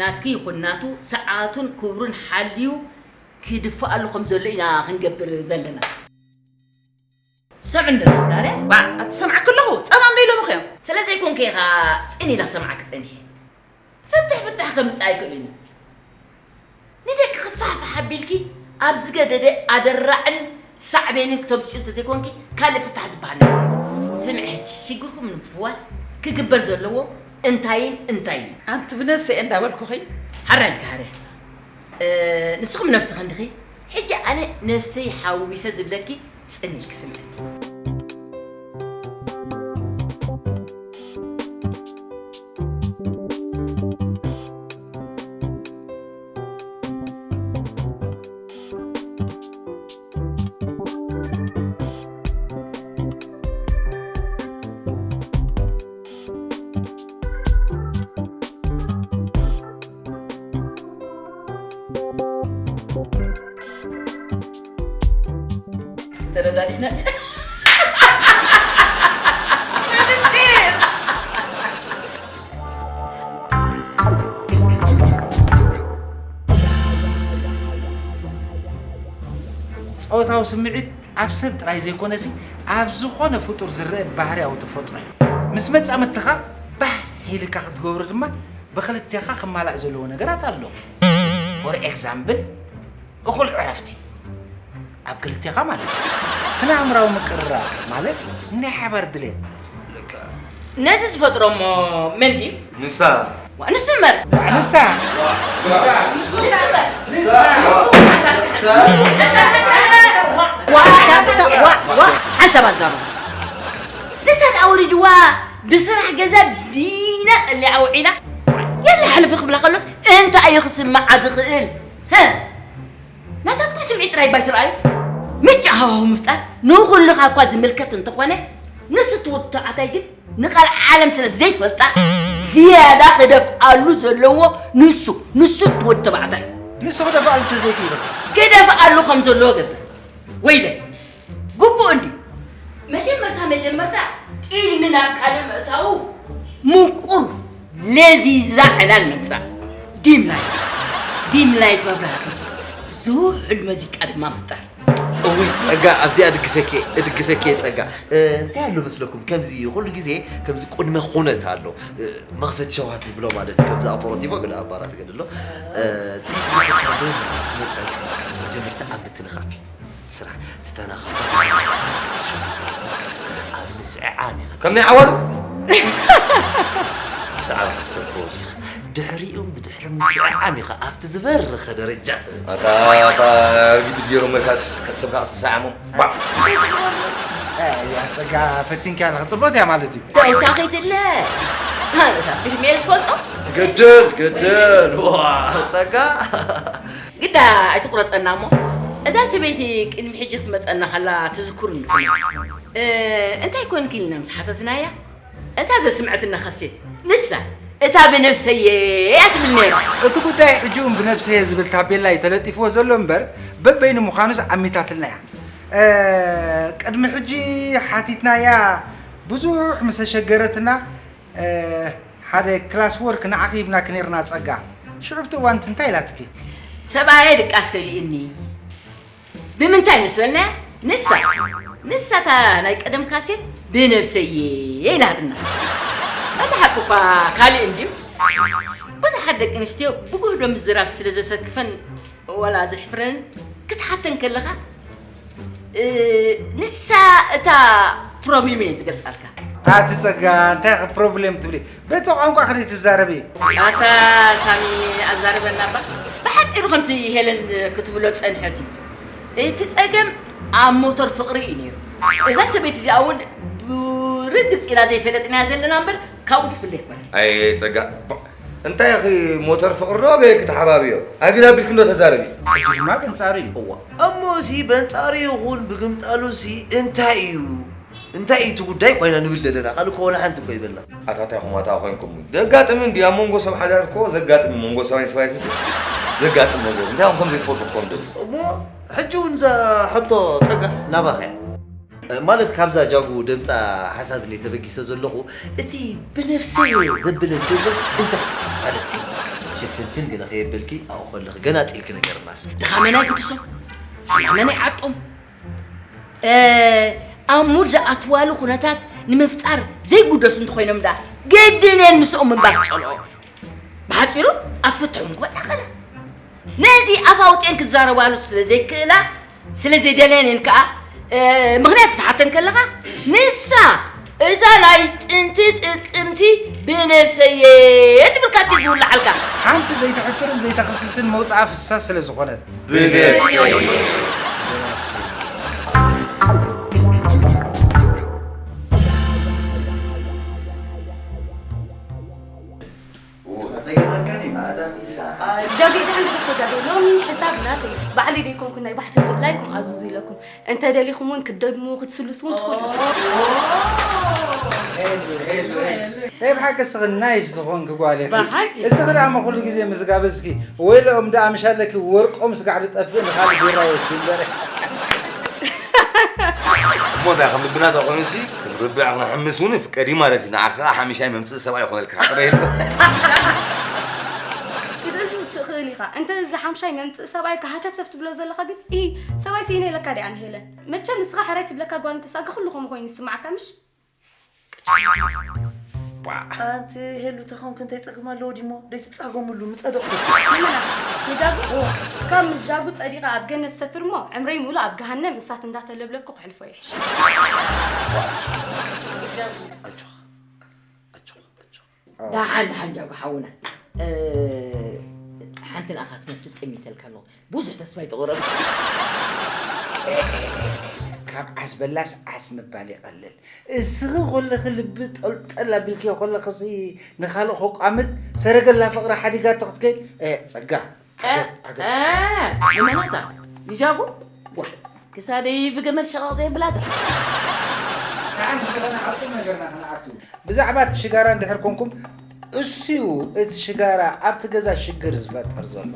ናትኪ ይኹን ናቱ ሰዓቱን ክብሩን ሓልዩ ክድፍኣሉ ከም ዘሎ ኢና ክንገብር ዘለና ሰምዕ እንዶ ናዝጋርያ ኣትሰምዓ ከለኹ ጸማም ዶ ኢሎምኺ እዮም ስለ ዘይኮንከ ኢኻ ጽን ኢላ ክሰምዓኪ ጸኒሐ ፍትሕ ፍትሕ ከምጽእ ኣይክእልን እዩ ንደቂ ክፋሕፋሕ ኣቢልኪ ኣብ ዝገደደ ኣደራዕን ሳዕቤንን ክተምፅኡ እንተዘይኮንኪ ካልእ ፍታሕ ዝበሃል ነገር የለን። ስምዒ ሕጂ ሽግርኩም ንምፍዋስ ክግበር ዘለዎ እንታይን እንታይን እዩ። ኣንቲ ብነብሰይ እንዳበልኩኺ። ሓራይ ዝገሃረ። እ፣ ንስኹም ነብስኺ እንዲኺ? ሕጂ ኣነ ነብሰይ ሓዊሰ ዝብለኪ ጽን ኢልኪ ስምዕኒ። ተረዳዲእና። ጾታዊ ስምዒት ኣብ ሰብ ጥራይ ዘይኮነሲ፣ ኣብ ዝኾነ ፍጡር ዝረአ ባህርያዊ ተፈጥሮ እዩ። ምስ መጻምድትኻ ባህ ኢልካ ክትገብሮ ድማ ብኽልቴኻ ክማላእ ዘለዎ ነገራት ኣሎ። ፎር ኤግዛምብል፣ እኹል ዕረፍቲ። ኣብ ክልቴኻ ማለት እዩ። ስነ ኣእምራዊ ምቅርራብ ማለት ናይ ሓባር ድሌት። ነዚ ዝፈጥሮ እሞ መን ድዩ? ንሳ። ዋ፣ ንሱ እምበር። ንሳ። ንሱ እምበር። ንሳ። ዋ፣ ዋ፣ ዋ፣ ሓንሳብ ኣዛሩ። ንሳ ደኣ ወሪድዋ ብስራሕ ገዛ ዲና ጠሊዓ ውዒላ። የለ ሓለፈ ክብላ ከሎስ እንታይ እዩ ክስምዓ ዝኽእል? ህ! ናታትኩም ስምዒት ጥራይ ባይ ትርኣዩ። ምቹእ ሃዋሁ ምፍጣር ንኹልኻ እኳ ዝምልከት እንተኾነ፣ ንሱ እቲ ወዲ ተባዕታይ ግን ንቃል ዓለም ስለ ዘይፈልጣ፣ ዝያዳ ክደፍኣሉ ዘለዎ ንሱ፣ ንሱ እቲ ወዲ ተባዕታይ እዩ። ንሱ ክደፍኣሉ እንተዘይክኢሉ? ክደፍኣሉ ከም ዘለዎ ገብር። ወይለይ፣ ግቡእ እንድዩ። መጀመርታ መጀመርታ ቅድሚ ናብ ካልእ ምእታዉ ምቁር ለዚዛ ዕላል ምምጻእ። ዲም ላይት፣ ዲም ላይት መብራህቲ፣ ዝሑል መዚቃ ድማ ምፍጣር። እውይ ጸጋ፣ ኣብዚኣ እድግፈኪ፣ እድግፈኪ ጸጋ። እ፣ እንታይ ኣሎ መስለኩም፣ ከምዚ ኩሉ ግዜ ከምዚ ቅድመ ኩነት ኣሎ። እ፣ መኽፈቲ ሸውሃት ይብሎ ማለት ከምዚ ኣፖሮቲቮ ገለ ኣባራት ገለ ኣሎ። እ፣ እንታይ ትገብር ካብ ምስ መጸ መጀመርታ ኣብ ምትንኻፍ እዩ። ስራሕ ትተናኸፍ ኣብ ምስዕዓም ኢኻ። ከም ናይ ዓዋሉ ምስዓም ክትረክቦ ኢኻ። ድሕሪኡ ብድሕሪ ምስዕዓም ኢኻ ኣብቲ ዝበረኸ ደረጃ ትበጽሕ። ኣታ፣ ኣታ፣ ግድፍ ገይሮም መልካስ ሰብካ ኣብቲ ሰዓሞም። ባ! እ፣ ያ ጸጋ ፈቲንካ ኣለኻ፣ ጽቡቕ እያ ማለት እዩ። ደውሳ ከይትለ። ኣነሳ ፊልም እየ ዝፈልጦ። ገደል፣ ገደል፣ ዋ፣ ጸጋ። ግዳ ኣይትቁረጸና እሞ፣ እዛ ሰበይቲ ቅድሚ ሕጂ ክትመጸና ከላ ትዝክሩ እንዲኹም። እ፣ እንታይ ኮንክን ኢና ምስ ሓተትናያ፣ እታ ዘስምዐትና ካሴት፣ ንሳ፣ እታ ብነብሰየ እያ ትብል ነይራ። እቲ ጉዳይ ሕጂ እውን ብነብሰየ ዝብል ታቤላ እዩ ተለጢፍዎ ዘሎ እምበር፣ በበይኑ ምዃኑስ ዓሚታትልና እያ። እ፣ ቅድሚ ሕጂ ሓቲትናያ ብዙሕ ምስ ኣሸገረትና፣ እ፣ ሓደ ክላስ ወርክ ንዓኺ ሂብናኪ ነይርና ጸጋ። ሽዑ ኣብቲ እዋን እቲ እንታይ ኢላትኪ? ሰብኣየ ድቃስ ከሊእኒ። ብምንታይ ምስ በልናያ? ንሳ፣ ንሳ እታ ናይ ቀደም ካሴት ብነብሰየ ኢላትና። እቲ ሓቂ እኳ ካልእ እንድዩ። ብዙሓት ደቂ ኣንስትዮ ብጉህዶ ምዝራብ ስለ ዘሰክፈን ዋላ ዘሕፍረንን ክትሓተን ከለኻ፣ እ፣ ንሳ እታ ፕሮብሌም እየን ዝገልጻልካ። ኣቲ ጸጋ፣ እንታይ ኢኺ ፕሮብሌም ትብሊ? በቲ ቋንቋ ከደይ ትዛረቢ? ኣታ ሳሚ፣ ኣዛርበና እባ። ብሓጺሩ ከምቲ ሄለን ክትብሎ ዝጸንሐት እዩ። እቲ ጸገም ኣብ ሞተር ፍቕሪ እዩ ነይሩ። እዛ ሰበይቲ እዚኣ እውን ብርግጽ ኢላ ዘይፈለጥናያ ዘለና እምበር ካብኡ ዝፍለ ኣይኮነን። ኣየ ጸጋ፣ እንታይ ኢኺ ሞተር ፍቕሪ ዶ ገለ ክትሓባብዮ? ኣግድ ኣቢልኪ እንዶ ተዛረቢ። ሕጂ ድማ በንጻሩ እዩ። እዋ፣ እሞ ሲ በንጻሩ ይኹን ብግምጣሉ ሲ እንታይ እዩ? እንታይ እዩ እቲ ጉዳይ ኮይና ንብል ዘለና? ካልእ እኮ ወላ ሓንቲ እኮ ይበልና። ኣታ እንታይ ኢኹም ኣታ ኮይንኩም? ዘጋጥም እንዲ ኣብ መንጎ ሰብ ሓዳር እኮ ዘጋጥም መንጎ ሰብኣይን ሰበይትን ሲ ዘጋጥም ነገር። እንታይ ኢኹም ከምዚ ትፈልጡ ክትኮኑ ደሊ? እሞ ሕጂ እውን እዛ ሕቶ ጸጋ ናባኸ እያ። ማለት ካብዛ ጃጉ ደምጻ ሓሳብ እንደ ተበጊሰ ዘለኹ፣ እቲ ብነፍሰይ ዘብለኒ ደሎስ እንታይ ማለት እዩ? ሽፍንፍን ገለ ከየበልኪ ኣብኡ ከለኺ ገናጺልኪ ንገርናስ። ድኻመን ኣይግድሶም፣ ሕማመን ኣይዓጦም። እ፣ ኣብ ሙድ ዝኣትዋሉ ኩነታት ንምፍጣር ዘይግደሱ እንተኾይኖም ደኣ ግድን እየን ምስኦም ምንባር ትጸልኦ። ብሓጺሩ ኣብ ፍትሑ ክበጽሓ ከላ። ነዚ ኣፍ ኣውጺኤን ክዛረባሉ ስለ ዘይክእላ፣ ስለ ዘይደለየን እየን ከኣ፣ እ፣ ምኽንያት ክትሓተን ከለኻ፣ ንሳ እዛ ናይ ጥንቲ ጥጥምቲ ብነብሰየ ትብልካ ሲ ዝውልዓልካ። ሓንቲ ዘይተሕፍርን ዘይተኸስስን መውጽኣ ፍሳ ስለ ዝኾነት። ብነብሰየ። ብነብሰየ። ጃጌ ደሓን ግደፎ ጃጌ፣ ሎሚ ሕሳብ ናተይ እዩ። ባዕለይ ደይኮንኩ ናይ ባሕቲ ድላይኩም ኣዝዙ ኢለኩም። እንተ ደሊኹም እውን ክትደግሙ ክትስልሱ እውን ትኽእሉ ኢኹም። ናይ ብሓቂ እስኺ ናይስ ዝኾንኪ ጓል ኢኺ። እስኺ ደኣ እሞ ኩሉ ግዜ ምስ ጋበዝኪ ወይለኦም ደኣ ምሽ ኣለኪ ወርቆም ስጋዕ ዝጠፍእ ንኻልእ ቢራ ይወስዱ እምበር። እሞ እንታይ ከም ልብና ተኾይኑሲ ክንርብዕ ክንሕምስ እውን ይፍቀድ እዩ ማለት እዩ። ንዓኻ ከዓ ሓሚሻይ መምፅእ ሰብኣይ ይኾነልካ። ጥረ የለ። ክትእዝዝ ትኽእል ኢኻ። እንተ እዚ ሓምሻይ መምፅእ ሰብኣይ ኢልካ ሃተፍተፍ ትብሎ ዘለኻ ግን፣ ኢ፣ ሰብኣይ ስኢነ ኢለካ ድኣ ንሄለን። መቸም ንስኻ ሕራይ ትብለካ ጓል እንተሳእንካ ኩሉ ከምኡ ኮይኑ ይስምዓካ ምሽ? ኣንቲ ሄሉ ተኾንክ እንታይ ጸገም ኣለዎ ዲሞ? ደይትጻገምሉ ምጸደቕኩ። ንምና? ንጃጉ? ካብ ምስ ጃጉ ጸዲቐ ኣብ ገነት ሰፍር እሞ ዕምረይ ሙሉእ ኣብ ገሃነም እሳት እንዳተለብለብኩ ክሕልፎ ይሕሽ። ኣጆኻ ኣጆኻ ኣጆኻ ደሓን ደሓን ጃጉ ሓውና። እ፣ ሓንቲ ንኣኻ ትመስል ጠሚተልካ ኣለኹ። ብዙሕ ተስፋ ኣይትቑረጽ። ካብ ዓስ በላስ ዓስ ምባል ይቐልል። እስኺ ኮለኺ ልቢ ጠልጠል ኣቢልክዮ ኮለኽሲ ንኻልእ ከቋምት ሰረገላ ፍቕሪ ሓዲጋቶ ክትከይድ እ፣ ጸጋ። ዓገብ፣ ዓገብ። እ፣ ንመናታ ንጃጉ ዋ፣ ክሳደይ ብገመድ ሸቐቕ ዘየብላታ። ብዛዕባ እቲ ሽጋራ እንድሕር ኮንኩም እሱዩ እቲ ሽጋራ ኣብቲ ገዛ ሽግር ዝፈጥር ዘሎ።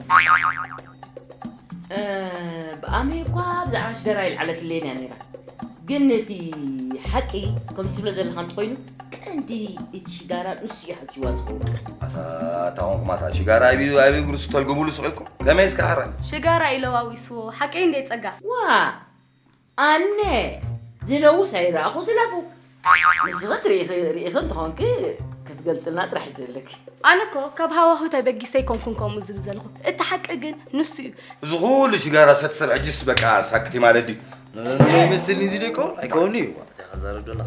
እ፣ ብኣመይ እኳ ብዛዕባ ሽጋራ ይልዓለትለይን እያ ነይራ። ግን እቲ ሓቂ ከም ትብሎ ዘለኻ እንተኾይኑ ቀንዲ እቲ ሽጋራ ንሱ እዩ ሓሲዋ ዝኸውን። ኣታ ኣታ ኾንኩም ኣታ ሽጋራ ኣበይ ኣበይ እግሩ ስተልግቡሉ ስቕ ኢልኩም ከመይ እስከ ሓራይ ሽጋራ ኢለዋዊስዎ ሓቀይ እንደ ጸጋ ዋ ኣነ ዝለውስ ኣይረኣኹ ዝለፉ ንስኺ ትርኢ ርኢኺ እንተኾንኪ ክትገልጽልና ጥራሕ እዩ ዘለኪ። ኣነ እኮ ካብ ሃዋሁ ተበጊሰ ኣይኮንኩን ከምኡ ዝብል ዘለኹ፣ እቲ ሓቂ ግን ንሱ እዩ። እዚ ኩሉ ሽጋራ ሰቲ ሰብ ሕጅስ በቃ ሳክቲ ማለት ድዩ? ይመስልኒ እዚ ደቆ ኣይከውን'ዩ። እንታይ ከዛረብ ደላ?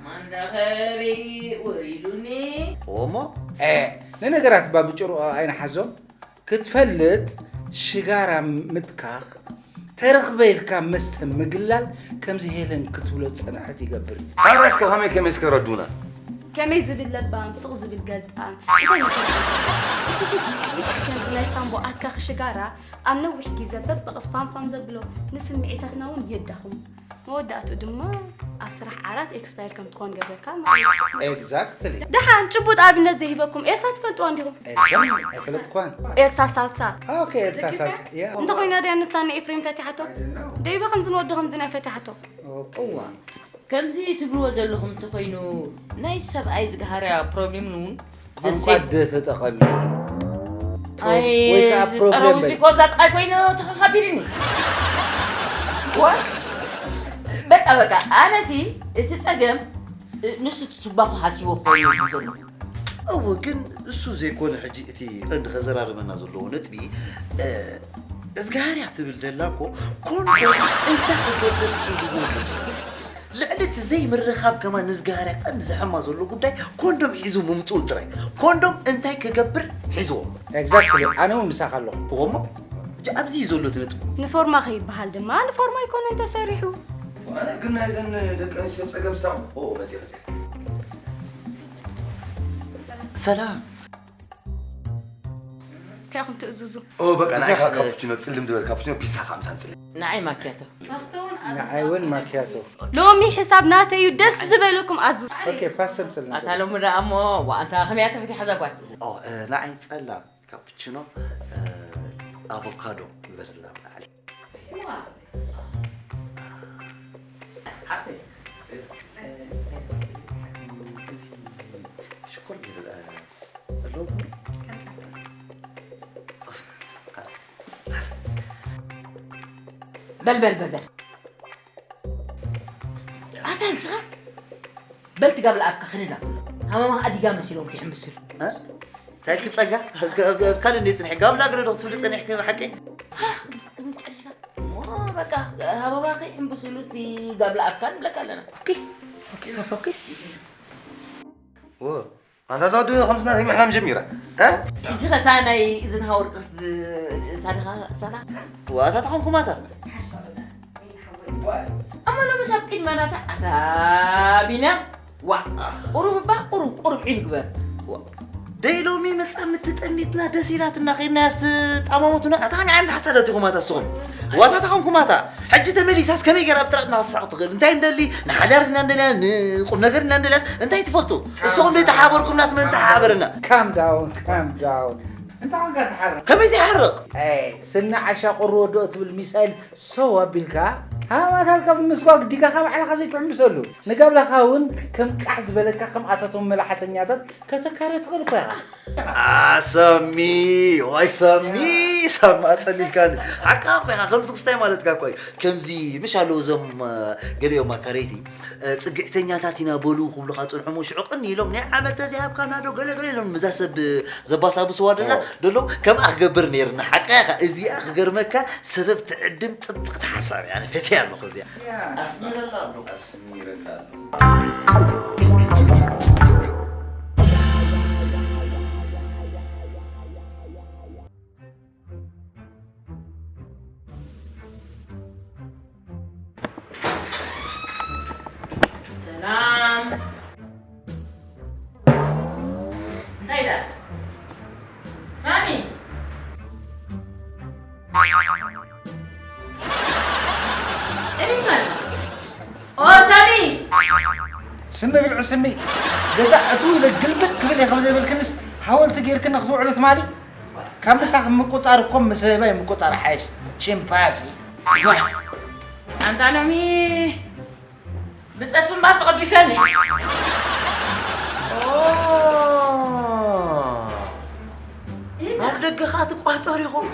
ማንዳኸበይ ወሪዱኒ። ኦሞ እ፣ ንነገራት ባብጭሩ ኣይንሓዞም። ክትፈልጥ ሽጋራ ምትካኽ ተረኽበ ኢልካ መስተ ምግላል ከምዚ ሄለን ክትብሎ ዝጸንሐት ይገብር እዩ። ኣረ እስከ ከመይ ከመይ እስከ ረዱና። ከመይ ዝብል ለባም ስቕ ዝብል ገልጣም እንታይ ይመስለካ? እቲ ፊት ልክዕ ከምዚ ናይ ሳምቦ ኣትካኺ ሽጋራ ኣብ ነዊሕ ግዜ በብቕስ ፋምፋም ዘብሎ ንስምዒታትና እውን የዳኽሞ። መወዳእትኡ ድማ ኣብ ስራሕ ዓራት ኤክስፓየር ከም ትኾን ገብረካ ማለት እዩ። Exactly። ደሓን ጭቡጥ ኣብነት ዘይህበኩም ኤልሳ ትፈልጥዋ እንዲኹም? ኤልሳ ኣይፈለጥኳን። ኤልሳ ሳልሳ። ኦኬ ኤልሳ ሳልሳ። ያ። እንተኾይና ድያ ንሳ ንኤፍሬም ፈቲሓቶ? ደይበ ከምዚ ንወዲ ከምዚ ናይ ፈቲሓቶ። ኦኬ። እዋ ከምዚ ትብልዎ ዘለኹም እንተኾይኑ ናይ ሰብኣይ ዝግሃርያ ፕሮብሌም ንውን ቋንቋ ደ ተጠቐሚ። ኣይ ወይ ከዓ እዚ ፕሮብሌም ጸረቡ በል። እዚ ኮዛ ጥቃይ ኮይኑ ተኸኻቢልኒ ወ በቃ በቃ ኣነሲ እቲ ጸገም ንሱ ትባኹ ሃሲዎ ክኸውን እዩ ዘሎ እወ ግን እሱ ዘይኮነ ሕጂ እቲ ቀንዲ ከዘራርበና ዘለዎ ነጥቢ እ፣ እዝግሃርያ ትብል ደላ እኮ ኮንዶም እንታይ ክገብር ሒዝዎ መፅኡ ልዕሊ እቲ ዘይምርኻብ ከማን ንዝግሃርያ ቀንዲ ዘሐማ ዘሎ ጉዳይ ኮንዶም ሒዙ ምምፅኡ ጥራይ ኮንዶም እንታይ ክገብር ሒዝዎ Exactly ኣነ እውን ምሳኻ ኣለኹ። እወሞ ኣብዚ እዩ ዘሎ እቲ ነጥቢ ንፎርማ ከይበሃል ድማ ንፎርማ ኣይኮነን ተሰሪሑ ኣነ ግን ናይዘን ደቂ ኣንስትዮ ፀገም ስታው ኦ መፅእ መፅእ ሰላም እንታይ ኢኹም ትእዝዙ ኦ በቃ ናይ ካፑቺኖ ፅልም ዝበል ካፑቺኖ ፒሳ ካብ ምሳን ፅልም ንዓይ ማኪያቶ ንዓይ እውን ማኪያቶ። ሎሚ ሕሳብ ናተይ እዩ ደስ ዝበለኩም ኣዙ ኦኬ ፓስተር ጽልና። ኣታ ሎሚ ደኣ እሞ ዋኣንታ ከመያ ተፈቲሓ እዛ ጓል ኦ እ፣ ንዓይ ጸላም ካፑቺኖ እ፣ ኣቮካዶ ግበረላ ብላዕሊ ሓፍተይ፣ እ፣ እ፣ እዚ ሽኮር ገለ ኣለዎ? በል በል በል በል ኣታ ንስኻ በል ትጋብል ኣፍካ ክድና ሃማማ ኣዲጋ መሲሎም ክሕምስሉ እንታይ ኢልኪ ጸጋ? እስከ ኣብ ካልእ እንዴ ጽንሒ? ጋብላ ግረ ዶ ክትብሊ ጸኒሕኪ ብሓቂ? ትብል ጸኒሕካ እሞ በቃ ሃበባኺ ሕምብስሉ እቲ ጋብላ ኣፍካ ንብለካ ኣለና። ፎኪስ፣ ፎኪስ፣ ፎኪስ። ወ ኣንታ ዛዱ ከምስና ተግምሕና ጀሚራ። እ? ሕጂ ኸታ ናይ እዝን ሃወርቅስ ሳድኻ ሳና። ዋታ ተኾንኩማታ። እሞ ሎሚ ሰብ ቅድመናታ ኣታ ቢንያም ዋ ቁሩብ እባ ቁሩብ ቁሩብ ዒል ግበር። ደይ ሎሚ መጻ ምትጠሚትና ደስ ኢላትና ኸይድና ያስቲ ጣማሞቱና ኣታ ከመይ ዓይነት ሓሳዳት ኢኹም ኣታ ስኹም ዋታ ተኾንኩም ኣታ ሕጂ ተመሊሳስ ከመይ ገይራ ብጥራጥና ክሳቕ ትኽእል እንታይ እንደሊ ንሓዳር ኢና እንደልያ ንቁም ነገር ኢና እንደልያስ እንታይ ትፈልጡ እሱኹም ደይ ተሓበርኩምናስ መን ተሓበረና Calm down, calm down. እንታይ ኾንካ ትሓርቕ? ከመይ ዘይሓርቕ? ስኒ ዓሻ ቁሪ ወድኦ ትብል ሚሳይል ሰው ኣቢልካ ሃማታትካ ብምስጓግ ዲጋኻ ባዕልኻ ዘይትሕምብሰሉ ንጋብላኻ እውን ከም ቃሕ ዝበለካ ከምኣታቶም መላሓሰኛታት ከተካረ ትኽእል እኮ ኢኻ። ኣሰሚ ዋይ ሰሚ ሳማ ጸሊልካኒ ሓቃ ኮይካ ከምዚ ክስታይ ማለትካ እኮ እዩ ከምዚ ምሽ ኣለዉ እዞም ገሊኦም ኣካረይቲ ጽግዕተኛታት ኢና በሉ ክብሉኻ ጸንሖም ሽዑ ቅኒ ኢሎም ናይ ዓመት ተዘይሃብካና ዶ ገለ ገለ ኢሎም ምዛ ሰብ ዘባሳብስዋ ደላ ደሎ ከምኣ ክገብር ነይርና ሓቃ ኢኻ እዚኣ ክገርመካ ሰበብ ትዕድም ጽብቕቲ ሓሳብ እያ ኣነ ፈትያ ኣለኹ እዚኣ ኣስሚረላ ኣለኹ ኣስሚረላ ኣለኹ ሰላም እንታይ ኢላ ሳሚ ጸሚማ ኦ ሳሚ ስሚ ብልዒ ስሚ ገዛ እትው ኢለ ግልብጥ ክብል እየ ከምዘይበልክንስ ሓወልቲ ጌርክኒ ክትውዕሉ ትማሊ ካብ ምሳኺ ምቁፃር እኮ ምስ ህበይ ምቁፃር ሓይሽ ቺምፓዚ ኣንታ ሎሚ ብፀርፊ እምበር ተቐቢልካኒ ኣብ ደገ ከዓ ትቋፀር ኢኹም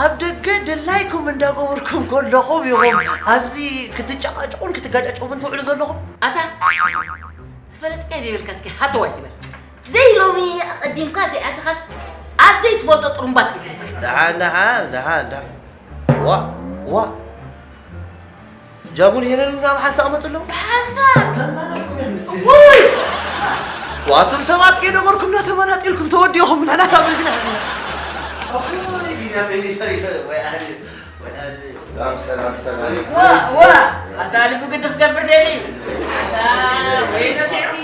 ኣብ ደገ ድላይኩም እንዳገበርኩም ከለኹም ኢኹም ኣብዚ ክትጨቃጨቁን ክትጋጫጨቁን ትውዕሉ ዘለኹም ኣታ ዝፈለጥካዮ ዘይብልካ እስኪ ሃተው ኣይትበል ዘይሎሚ ኣቐዲምካ ዘይኣተኻስ ኣብ ዘይትፈልጦ ጥሩምባ እስኪ ትንፋሕ ደሓን ደሓን ደሓን ደሓን ዋ ዋ ጃጉን ሄለንን ናብ ሓንሳእ መፁ ኣለዉ ብሓንሳእ ውይ ዋቱም ሰባት ከይነበርኩም እናተመናጢልኩም ተወዲኹም ንሕና ካብ ምግና ሕዝና ሰላም ሰላም ሰላም ዋ ዋ ኣታ ልቢ ግዲ ክገብር ደልዩ ኣታ ወይዶ ቴቲ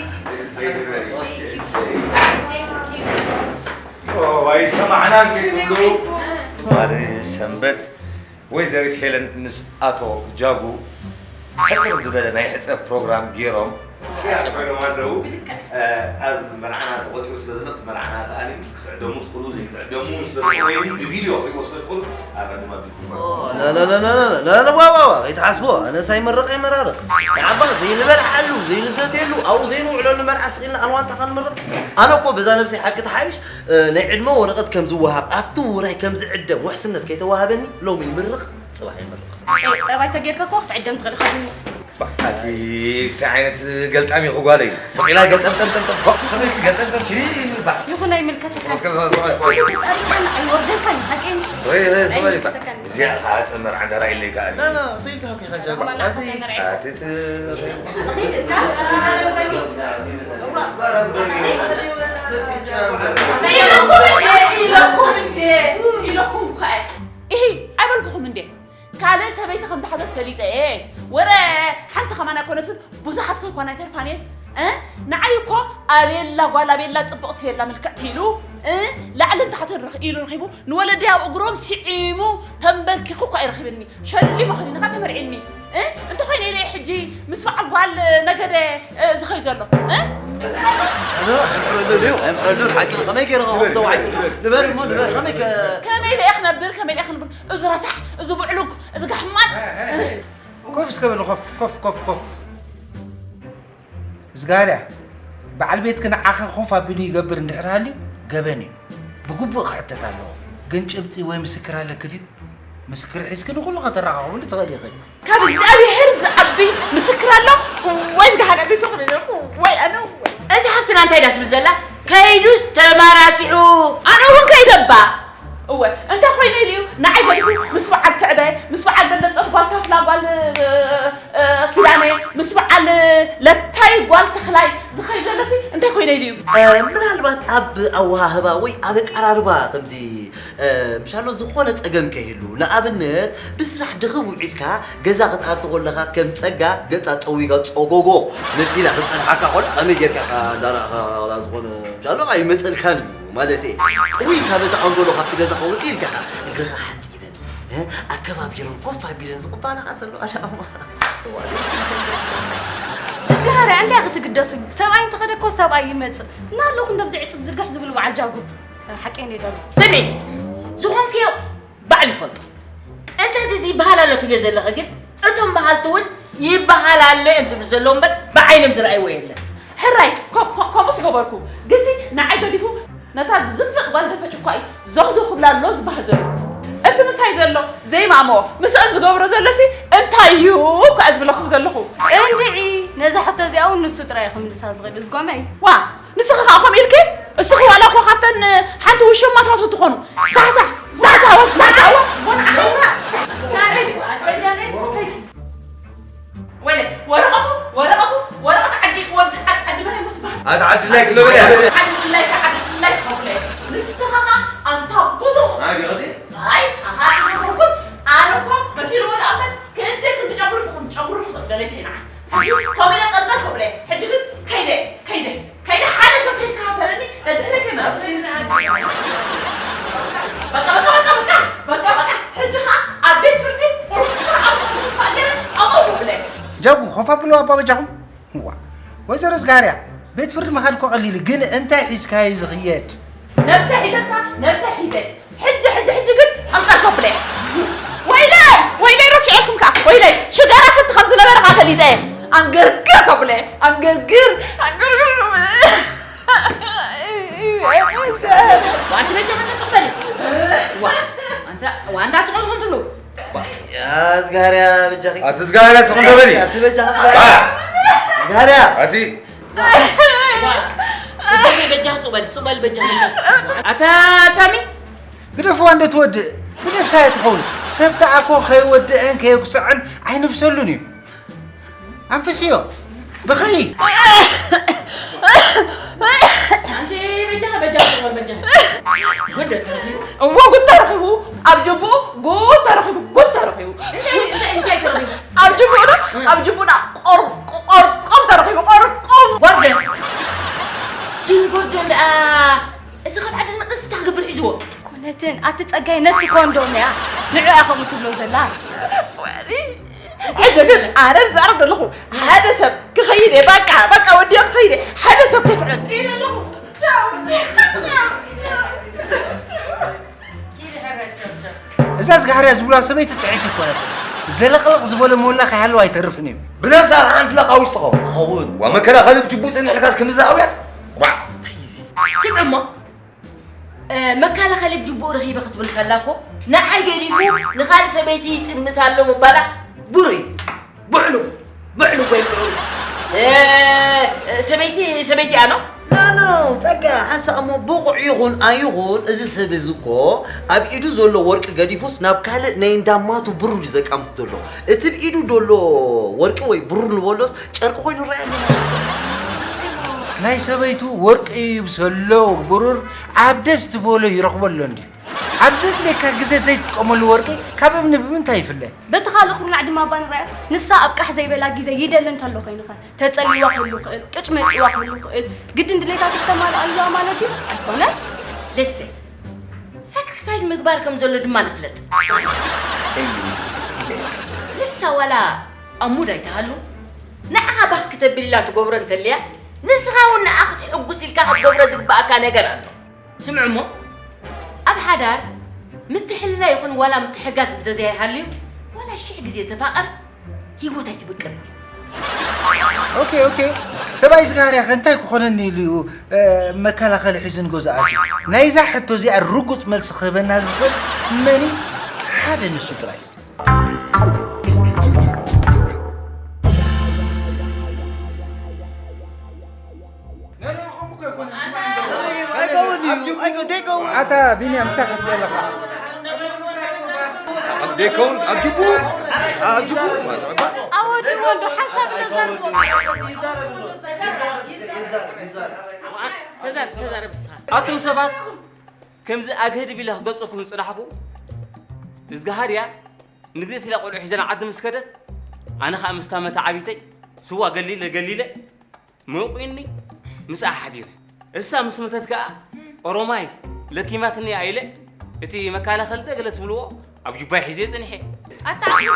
ኣይሰማዕናን ከይትብሉ ትማሊ ሰንበት ወይዘሪት ሄለን ምስ ኣቶ ጃጉ ሕፅር ዝበለ ናይ ሕፀ ፕሮግራም ገይሮም ኮይኖም ኣለዉ ኣብ መርዓና ተቆፂሩ ስለ ዘሎ እቲ መርዓና ከኣ ክትዕደሙ ትኽእሉ ዘይክትዕደሙ ስለ ትኽእሉ ብቪድዮ ክትሪእዎ ስለ ትኽእሉ ኣረድማ ቢልኩም ላላላላላላላዋዋዋ ከይትሓስቦ ኣነስ ኣይመረቕ ኣይመራርቕ ንዓባ ዘይንበልዓሉ ዘይንሰትየሉ ኣብኡ ዘይንውዕለሉ መርዓ ስኢልና ኣልዋንጣ ከንምርቕ ኣነ እኮ በዛ ነብሰይ ሓቂ ትሓይሽ ናይ ዕድመ ወረቐት ከም ዝወሃብ ኣብቲ ውራይ ከም ዝዕደም ውሕስነት ከይተዋሃበኒ ሎሚ ይምርቕ ጽባሕ ይምርቕ። ጸባይ ተጌርካ እኮ ክትዕደም ትኽእል ኢኻ ቢኒ። ኣቲ እንታይ ዓይነት ገልጣም ኢኹ ጓለይ። ስቕ ኢላ ገልጠምጠምጠምጠም ፎቕ ትብል ገልጠምጠም ኪኒ ይብል ባዕ። ይኹን ኣይምልከተካን። እስከ እስከ እስከ እስከ ተጻሪፍካን ኣይወርደልካን እዩ ሓቀይ ምሽ? ስቕ ኢለ ስቕ ኢለ ባዕ። እዚኣ ኸዓ ጽምር ዓንተራ ኢለይ ከኣ። ና ና ስቕ ኢልካ ሃብኪ ኸጃ። ኣቲ ኣቲ ኢለኩም እንዴ ኢለኩም እንዴ ኢለኩም ከ ኢሂ ኣይበልኩኹም እንዴ ካልእ ሰበይቲ ከም ዝሓዘት ፈሊጠ እየ ወረ ሓንቲ ከማን ኣይኮነትን ብዙሓት ከይኮና ኣይተርፋን እየን እ ንዓይ እኮ ኣቤላ ጓል ኣቤላ ፅብቕቲ ቤላ ምልክዕቲ ኢሉ እ ላዕልን ታሕትን ኢሉ ረኺቡ ንወለደይ ኣብ እግሮም ስዒሙ ተንበርኪኹ እኳ እዩ ረኺብኒ ሸሊሙ ከዲንኻ ተመርዒኒ እንተኾይነ ኢለ ሕጂ ምስ በዓል ጓል ነገደ ዝኸይ ዘሎ ሕምሕረሉን እዩ ሕምሕረሉን ሓቂ ከመይ ገይረ ከኹም ተዋሒጡ ንበር እሞ ንበር ከመይ ከ ከመይ ኢለ እየ ክነብር ከመይ ኢለ እየ ክነብር እዚ ረሳሕ እዚ ብዕሉግ እዚ ጋሕማት ኮፍ እስከ በሉ ኮፍ ኮፍ ኮፍ ኮፍ እዝጋርያ በዓል ቤትኪ ንዓኺ ኮፍ ኣቢሉ ይገብር እንድሕር ሃልዩ ገበን እዩ ብግቡእ ክሕተት ኣለዎ ግን ጭብጢ ወይ ምስክር ኣለኪ ድዩ ምስክር ሒዝኪ ንኹሉ ከተራኻኽብሉ ትኽእሊ ኢኺ ካብ እግዚኣብሔር ዝዓቢ ምስክር ኣሎ ወይ ዝገሃነ ዘይተኽሪ ዘልኩ ወይ ኣነ ወይ እዚ ሓፍትና እንታይ ዳ ትብል ዘላ ከይዱስ ተማራሲሑ ኣነ እውን ከይደባ እወ፣ እንታይ ኮይነ ኢሉ እዩ ንዓይ ገዲፉ ምስ በዓል ትዕበ፣ ምስ በዓል በለጸት ጓል ታፍላ ጓል፣ እ፣ እ፣ ኪዳነ፣ ምስ በዓል ለታይ ጓል ተኽላይ ዝኸይድ ዘሎሲ እንታይ ኮይነ ኢሉ እዩ? እ፣ ምናልባት ኣብ ኣወሃህባ ወይ ኣብ ኣቀራርባ ከምዚ፣ እ፣ ምሻሎ ዝኾነ ጸገም ከይህሉ፣ ንኣብነት ብስራሕ ድኽም ውዒልካ ገዛ ክትኣቱ ከለኻ ከም ጸጋ ገጻ ጠዊጋ ጸጎጎ መሲላ ክትጸንሓካ ከሎ ከመይ ጌርካ ኢኻ እንዳረኣኻ ዋላ ዝኾነ ምሻሎ ኣይመጸልካን እዩ። ማለት እየ። ጥውይ ካብ እቲ ኣንጎሎ ካብቲ ገዛ ከውፅእ ኢልካ ኢኻ እግርኻ ሓፂበን፣ እ፣ ኣከባቢረን ኮፍ ኣቢለን ዝቕባላኻ ተለዋ ደኣ እሞ። እዝግሃር እንታይ ክትግደስሉ? ሰብኣይ እንተኸደ እኮ ሰብኣይ ይመጽእ። እና ኣለኹ እንደብዚ ዕፅፍ ዝርግሕ ዝብሉ በዓል ጃጉ። ሓቀይ እንደ ደሎ። ስሚ፣ ዝኾንክዮ ባዕሉ ይፈልጦ። እንተ እዚ ይበሃል ኣሎ ትብልዮ ዘለኺ ግን፣ እቶም በሃልቲ እውን ይበሃል ኣሎ እዮም ዝብሉ ዘለዉ እምበር፣ ብዓይኖም ዝረኣይዎ የለን። ሕራይ፣ ኮ-፣ ኮ-፣ ከምኡስ ገበርኩ። ግዚ ንዓይ ገዲፉ ነታ ዝፍጥ ጓል ደፈጭ እኳ እዩ ዞኽ ዞኽ ክብላ ኣሎ ዝበሃል ዘሎ። እቲ ምሳይ ዘሎ ዘይማሞ፣ ምስአን ዝገብሮ ዘሎሲ እንታይ እዩ እኳ እየ ዝብለኩም ዘለኹ። እንድዒ፣ ነዛ ሕቶ እዚኣ እውን ንሱ ጥራይ እዩ ክምልሳ ዝኽእል። እዝጎመይ። ዋ፣ ንስኺ ኸኣ ከምኡ ኢልኪ? እስኺ ዋላ እኮ ካብተን ሓንቲ ውሽማታቱ ትኾኑ። ዛዛሕ፣ ዛዛወ፣ ዛዛወ። ወይለ፣ ወረቐቱ፣ ወረቐቱ፣ ወረቐት ዓዲ፣ ወረቐት ዓዲ፣ ዓዲ መን ይሙት በሃል? ኣቲ ዓዲ ድላይ ክብሎ በል እያ። ዓዲ ድላይ፣ ዓዲ ድላይ ክብሎ እያ። ንስኻ ኸኣ ኣንታ ብዙኽ። ኣይ፣ ገቐቲ? ኣይ፣ ንስኻ ኸኣ ኣነ እኮ መሲልዎ ደኣ እምበር፣ ክንደይ ክንዲ ጨጉሪ ዝኹን ጨጉሪ ዝኹን ደለይተይ ንዓ። ሕጂ ከምኡ ኢለ ጠልጠል ክብሎ እየ። ሕጂ ግን ከይደ፣ ከይደ። ከይደ ሓደ ሰብ ከይከታተለኒ ነድሕነይ ከይመጽእ። በቃ፣ በቃ፣ በቃ፣ በቃ፣ በቃ፣ በቃ። ሕጂ ኸኣ ኣብ ቤት ፍርዲ ቁርቁር ኣብ ትኽፋእ ገይረ ጠጠው ከብለ። ጃጉ፣ ኮፍ ኣብሉ ኣባ በጃኹም። ዋ፣ ወይዘሮ ዝጋርያ፣ ቤት ፍርዲ ምኻድ እኮ ቀሊል እዩ፣ ግን እንታይ ሒዝካዮ ዝኽየድ? ነብሰ ሒዘታ፣ ነብሰ ሒዘ። ሕጂ፣ ሕጂ፣ ሕጂ ግን ጠልጠል ከብለ። ወይለይ፣ ወይለይ፣ ረሲዐልኩም ከኣ። ወይለይ፣ ሽጋራ ሰቲ ከም ዝነበረ ከኣ ፈሊጠ። ኣንገርግር ከብለ፣ ኣንገርግር፣ ኣንገርግር ከብለ። ዋንቲ በጃ ከነ ሱቕ በሊ። ዋ፣ ኣንታ፣ ዋንታ ስቕ ትኹን ትብሉ። ያ ዝጋርያ በጃኺ። ኣቲ ዝጋርያ ስቕ እንዶ በሊ። ኣቲ በጃኺ ዝጋርያ። ዋ። ዝጋርያ። ኣቲ ዋ። በጃኺ፣ በጃኺ ሱቕ በሊ፣ ሱቕ በሊ በጃኺ። ኣታ ሳሚ። ግደፍዋ እንዶ ትወድእ። ብነብሳ እያ ትኸውን። ሰብ ከኣ እኮ ከይወድእን ከየጉስዕን ኣይንፍሰሉን እዩ። ኣንፍስዮ። ብኸይ። ኣንቲ በጃኻ፣ በጃኻ፣ በጃኻ። ጉድ ተረኺቡ። እዎ፣ ጉድ ተረኺቡ። ኣብ ጅቡኡ ጉድ ተረኺቡ፣ ጉድ ተረኺቡ። እንታይ፣ እንታይ፣ እንታይ ተረኺቡ? ኣብ ጅቡኡ ዶ? እ። ኣብ ጅቡኡ ዶ? ቆር-፣ ቆርቆም ተረኺቡ፣ ቆርቆም። ጎርደን። ጅን ጎርደን ደኣ፣ እዚ ካብ ዓዲ ዝመጸ ስታ ክገብር ሒዝዎ። ኮነትን፣ ኣቲ ጸጋይ ነቲ ኮንዶም እያ። ንዑ እያ ከምኡ ትብሎ ዘላ። ወሪ። ሕጂ ግን ኣነ ዝዛረብ ዘለኹ ሓደ ሰብ ክኸይድ እየ፣ በቃ፣ በቃ ወዲየ ክኸይድ እየ። ሓደ ሰብ ክስዕብ። ቻው፣ ቻው፣ ቻው፣ ቻው። እዛ ዝጋሕርያ ዝብሉዋ ሰበይቲ ጥዕይቲ ኣይኮነትን። ዘለቕለቕ ዝበለ ሞላ ከይሃለዋ ኣይተርፍን እዩ። ብነብሳ ሓንቲ ለቃ ውሽጥኸ ትኸውን። ዋ መከላኸሊ ብጅቡእ ጽኒሕልካስ ክንዲ ዝኣውያት። ዋ፣ እንታይ እዩ እዚ? ስምዕ እሞ፣ እ፣ መከላኸሊ ብጅቡእ ረኺበ ክትብል ከላ እኮ፣ ንዓይ ገዲፉ ንኻልእ ሰበይቲ ይጥምት ኣሎ ምባላ ብሩይ። ብዕሉ፣ ብዕሉ ወይ ብዕሉ። እ፣ ሰበይቲ፣ ሰበይቲ ኣኖ? ኖ፣ ኖ፣ ጸጋ፣ ሓንሳእ እሞ ብቑዕ ይኹን ኣይኹን፣ እዚ ሰብ እዚ እኮ ኣብ ኢዱ ዘሎ ወርቂ ገዲፉስ ናብ ካልእ ናይ እንዳማቱ ብሩር እዩ ዘቃምት ዘሎ። እቲ ኣብ ኢዱ ዘሎ ወርቂ ወይ ብሩር ንበሎስ ጨርቂ ኮይኑ ይረኣየኒ። ናይ ሰበይቱ ወርቂ ይብሰሎ ብሩር ኣብ ደስ ዝበሎ ይረኽቦ ኣሎ እንዲ። ኣብ ዘድልየካ ግዜ ዘይትጥቀመሉ ወርቂ ካብ እምኒ ብምንታይ ይፍለ? በቲ ካልእ ኩርናዕ ድማ እባ ንርኣያ። ንሳ ኣብ ቃሕ ዘይበላ ግዜ ይደሊ እንተሎ ኮይንኸ? ተጸልይዋ ክህሉ ይኽእል፣ ቅጭ መጺእዋ ክህሉ ይኽእል። ግድን ድሌታቱ ክተማልኣ ኣለዋ ማለት ድዩ? ኣይኮነን። ሌትሴ፣ ሳክሪፋይስ ምግባር ከም ዘሎ ድማ ንፍለጥ። ንሳ ዋላ ኣብ ሙድ ኣይትሃሉ፣ ንዓኻ ባህ ክተብል ኢላ ትገብሮ እንተልያ፣ ንስኻ እውን ንዓ ክትሕጉስ ኢልካ ክትገብሮ ዝግብኣካ ነገር ኣሎ። ስምዑ እሞ፣ ኣብ ሓዳር ምትሕልላ ይኹን ዋላ ምትሕጋዝ እንተዘይሃልዩ፣ ዋላ ሽሕ ግዜ ተፋቐር፣ ህይወት ኣይትብቅል። ኦኬ፣ ኦኬ። ሰብኣይ ዝጋርያ ከ እንታይ ክኾነኒ ኢሉ እዩ፣ እ፣ መከላኸሊ ሒዙ ንገዝኡ ኣትዩ? ናይዛ ሕቶ እዚኣ ርጉጽ መልሲ ክህበና ዝኽእል መን እዩ? ሓደ ንሱ ጥራይ። ኣይከውን እዩ። ኣይጎደይከውን። ኣታ ቢንያም እንታይ ክትብል ኣለኻ? ደይከውን ኣብ ጅቡ ኣብ ጅቡ ኣወዲ ወልዶ ሓሳብ ነዘርቦ ተዛረብ ተዛረብ ንስኻ ኣቱም ሰባት ከምዚ ኣግህድ ቢለ ክገልፀኩም ዝፅናሕኩ እዝጋሃር እያ ንግዜት ኢላ ቆልዑ ሒዘን ዓዲ ምስ ከደት ኣነ ከዓ ምስታ መታዓቢተይ ስዋ ገሊለ ገሊለ መውቂኒ ምስኣ ሓዲረ እሳ ምስ መተት ከዓ ኦሮማይ ለኪማትኒ እያ ኢለ እቲ መካላኸሊ ደ ገለ ትብልዎ ኣብ ጁባይ ሒዘ ፅንሐ ኣታ ዓብዲ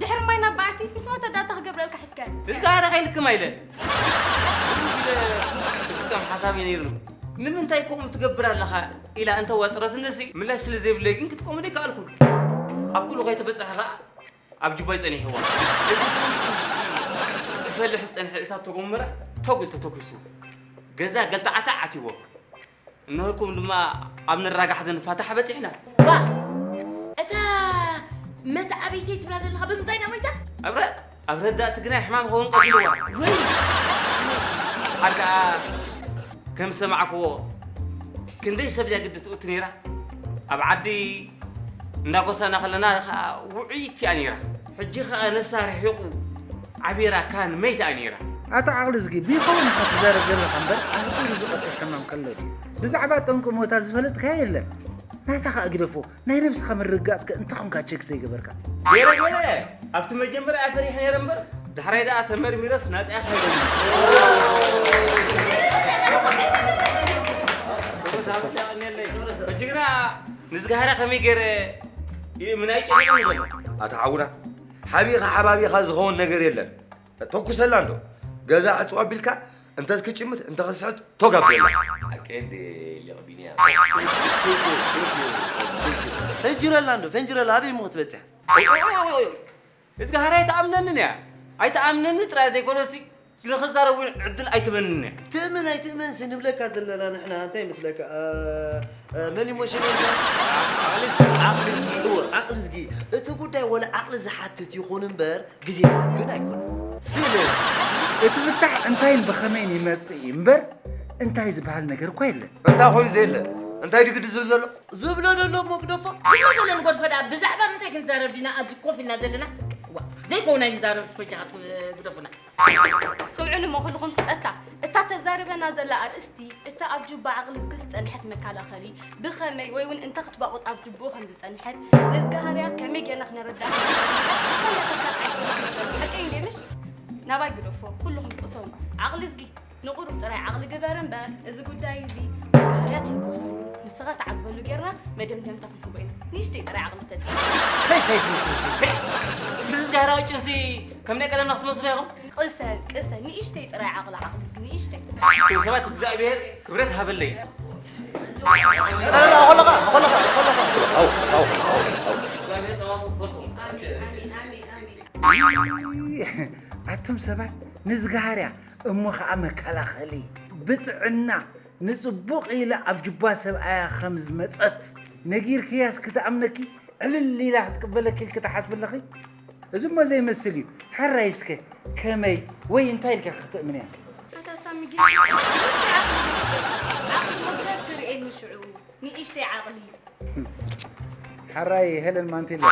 ድሕሪ ማይ ናብ በዓቲ ምስ ሞተ ዳታ ክገብረልካ ሒዝካዮ እዝጋሃር ከይልክም ኣይለ እጥቀም ሓሳብ ነይርኒ ንምንታይ ከምኡ ትገብር ኣለኻ ኢላ እንተ ወጥረትንሲ ምላሽ ስለ ዘይብለይ ግን ክጥቀሙ ደይከኣልኩ ኣብ ኩሉ ከይተበፅሐ ከዓ ኣብ ጁባይ ፀኒሕዋ። እቲ ብውሽጢ ውሽጢ ክፈልሕ ዝፀንሐ እሳት ተጎመረ ተጉ ኢሉ ተተኲሱ። ገዛ ገልታዓታዕ ኣትይዎ። እነሆኩም ድማ ኣብ ነራጋሕተን ፋታሕ በፂሕና። ዋ! እታ መተዓብይተይ ትብላ ዘለኻ ብምንታይ ኢና ሞይታ? ኣብረ ኣብ ረዳእ ትግራይ ሕማም ኸውን ቀቲልዋ። ወይ! ሓር ከዓ ከም ዝሰማዕክዎ ክንደይ ሰብ ድያ ግዲ ትእቱ ነይራ? ኣብ ዓዲ እንዳጎሳና ከለና ከዓ ውዑይቲ እያ ነይራ። ሕጂ ከዓ ነብሳ ርሒቑ ዓቢራ ካን መይታ እያ ነይራ። ኣታ ዓቕሊ ዝጊ ብይኸውን ኢኻ ትዛረብ ዘለኻ እምበር ኣህጢሩ ዝቐትል ሕማም ከሎ ድዩ? ብዛዕባ ጠንቂ ሞታ ዝፈለጥካዮ የለን። ናታ ከዓ ግደፎ። ናይ ነብስኻ ምርግጋጽ ከ እንታይ ኮንካ ቸክ ዘይገበርካ? ገይረ ገይረ ኣብቲ መጀመርያ እያ ፈሪሐ ነይረ እምበር ዳሕራይ ደኣ ተመርሚረስ ናጽያ ካይደኒ። ሕጂ ግና ንዝጋህራ ከመይ ገይረ ይእምና ይጨንቀኒ ዘሎ። ኣታ ሓውና ሓቢኻ ሓባቢኻ ዝኸውን ነገር የለን። ተኩሰላ እንዶ ገዛ ዕጽው ኣቢልካ እንተ ክጭምት እንተ ክስሕት ቶግ ኣቢልካ። ሓቀይ እንዴ ሊቕ ቢንያም። ፈንጅረላ እንዶ ፈንጅረላ ኣበይ እሞ ክትበፅሕ። እዚ ጋህሪ ኣይትኣምነንን እያ ኣይትኣምነኒ ጥራይ ዘይኮነሲ ንኽዛረብ እውን ዕድል ኣይትበንን እያ። ትእመን ኣይትእመንሲ ንብለካ ዘለና ንሕና እንታይ ይመስለካ? መን ኢሞሽን ኢልካ? ዓቕሊ ዝጊ እወ ዓቕሊ ዝጊ እቲ ጉዳይ ወላ ዓቕሊ ዝሓትት ይኹን እምበር ግዜ ዝህብ ግን ኣይኮነን። ስለዚ እቲ ፍታሕ እንታይን ብኸመይን ይመጽእ እዩ እምበር እንታይ ዝበሃል ነገር እኳ የለን። እንታይ ኮይኑ ዘየለ? እንታይ ድዩ ግዲ ዝብል ዘሎ? ዝብሎ ዘሎ እሞ ግደፎ። ዝብሎ ዘሎ ንገድፎ ደኣ ብዛዕባ ምንታይ ክንዛረብ ዲና ኣብዚ ኮፍ ኢልና ዘለና? እዋ ዘይከውን ኣይንዛረብስ በጃኻትኩም ግደፉና። ስምዑኒ እሞ ኩልኹም ጸታ፣ እታ ተዛርበና ዘላ ኣርእስቲ፣ እታ ኣብ ጁባ ዓቕሊ ዝግስ ዝጸንሐት መከላኸሊ፣ ብኸመይ ወይ እውን እንታይ ክትባቑጥ ኣብ ጁብኡ ከም ዝጸንሐት፣ ንዝጋሃርያ ከመይ ጌርና ክነረድኣ ከም ዘለና፣ ንሳ እንዳፈተነት ኣይኮነትን ዘላ። ሓቀይ እንድየ ምሽ? ናባይ ግደፎ፣ ኩልኹም ቅሰኑ። ዓቕሊ ዝጊ፣ ንቑሩብ ጥራይ ዓቕሊ ግበር እምበር፣ እዚ ጉዳይ እዚ ዝጋሃርያ ተሕጎሰሉ። ንስኻ ትዓግበሉ ጌርና መደምደምታ ክንህቦ ኢና። ንእሽተይ ጥራይ ዓቕሊ ተጸበ። ሰይ ሰይ ሰይ ሰይ ሰይ ሰይ ምስ ዝጋሃርያ ቅጭንሲ ከም ናይ ቀደምና ክትመስሉ ኢኹም። ቅሰን ቅሰን ንእሽተይ ጥራይ ዓቕሊ ዓቕሊ እስኪ ንእሽተይ። እቶም ሰባት እግዚኣብሔር ክብረት ሃበለይ። ላላ ኾለኻ ኾለኻ ኾለኻ ኣቱም ሰባት ንዝጋሃርያ እሞ ኸዓ መከላኸሊ ብጥዕና ንፅቡቕ ኢለ ኣብ ጅባ ሰብኣያ ከም ዝመፀት ነጊርክያስ ክትኣምነኪ ዕልል ኢላ ክትቅበለኪ ኢልኪ ትሓስቢ ኣለኺ? እዚ እሞ ዘይመስል እዩ። ሕራይ እስከ ከመይ ወይ እንታይ ኢልካ ክትእምንያ? ኣታ ሳሚ ግን ንእሽተይ ዓቕሊ ዘይትገብር? ዓቕሊ መጉደል ትርእየኒ ሽዑ ንእሽተይ ዓቕሊ። ሕራይ ሄለን ማንቴሎ።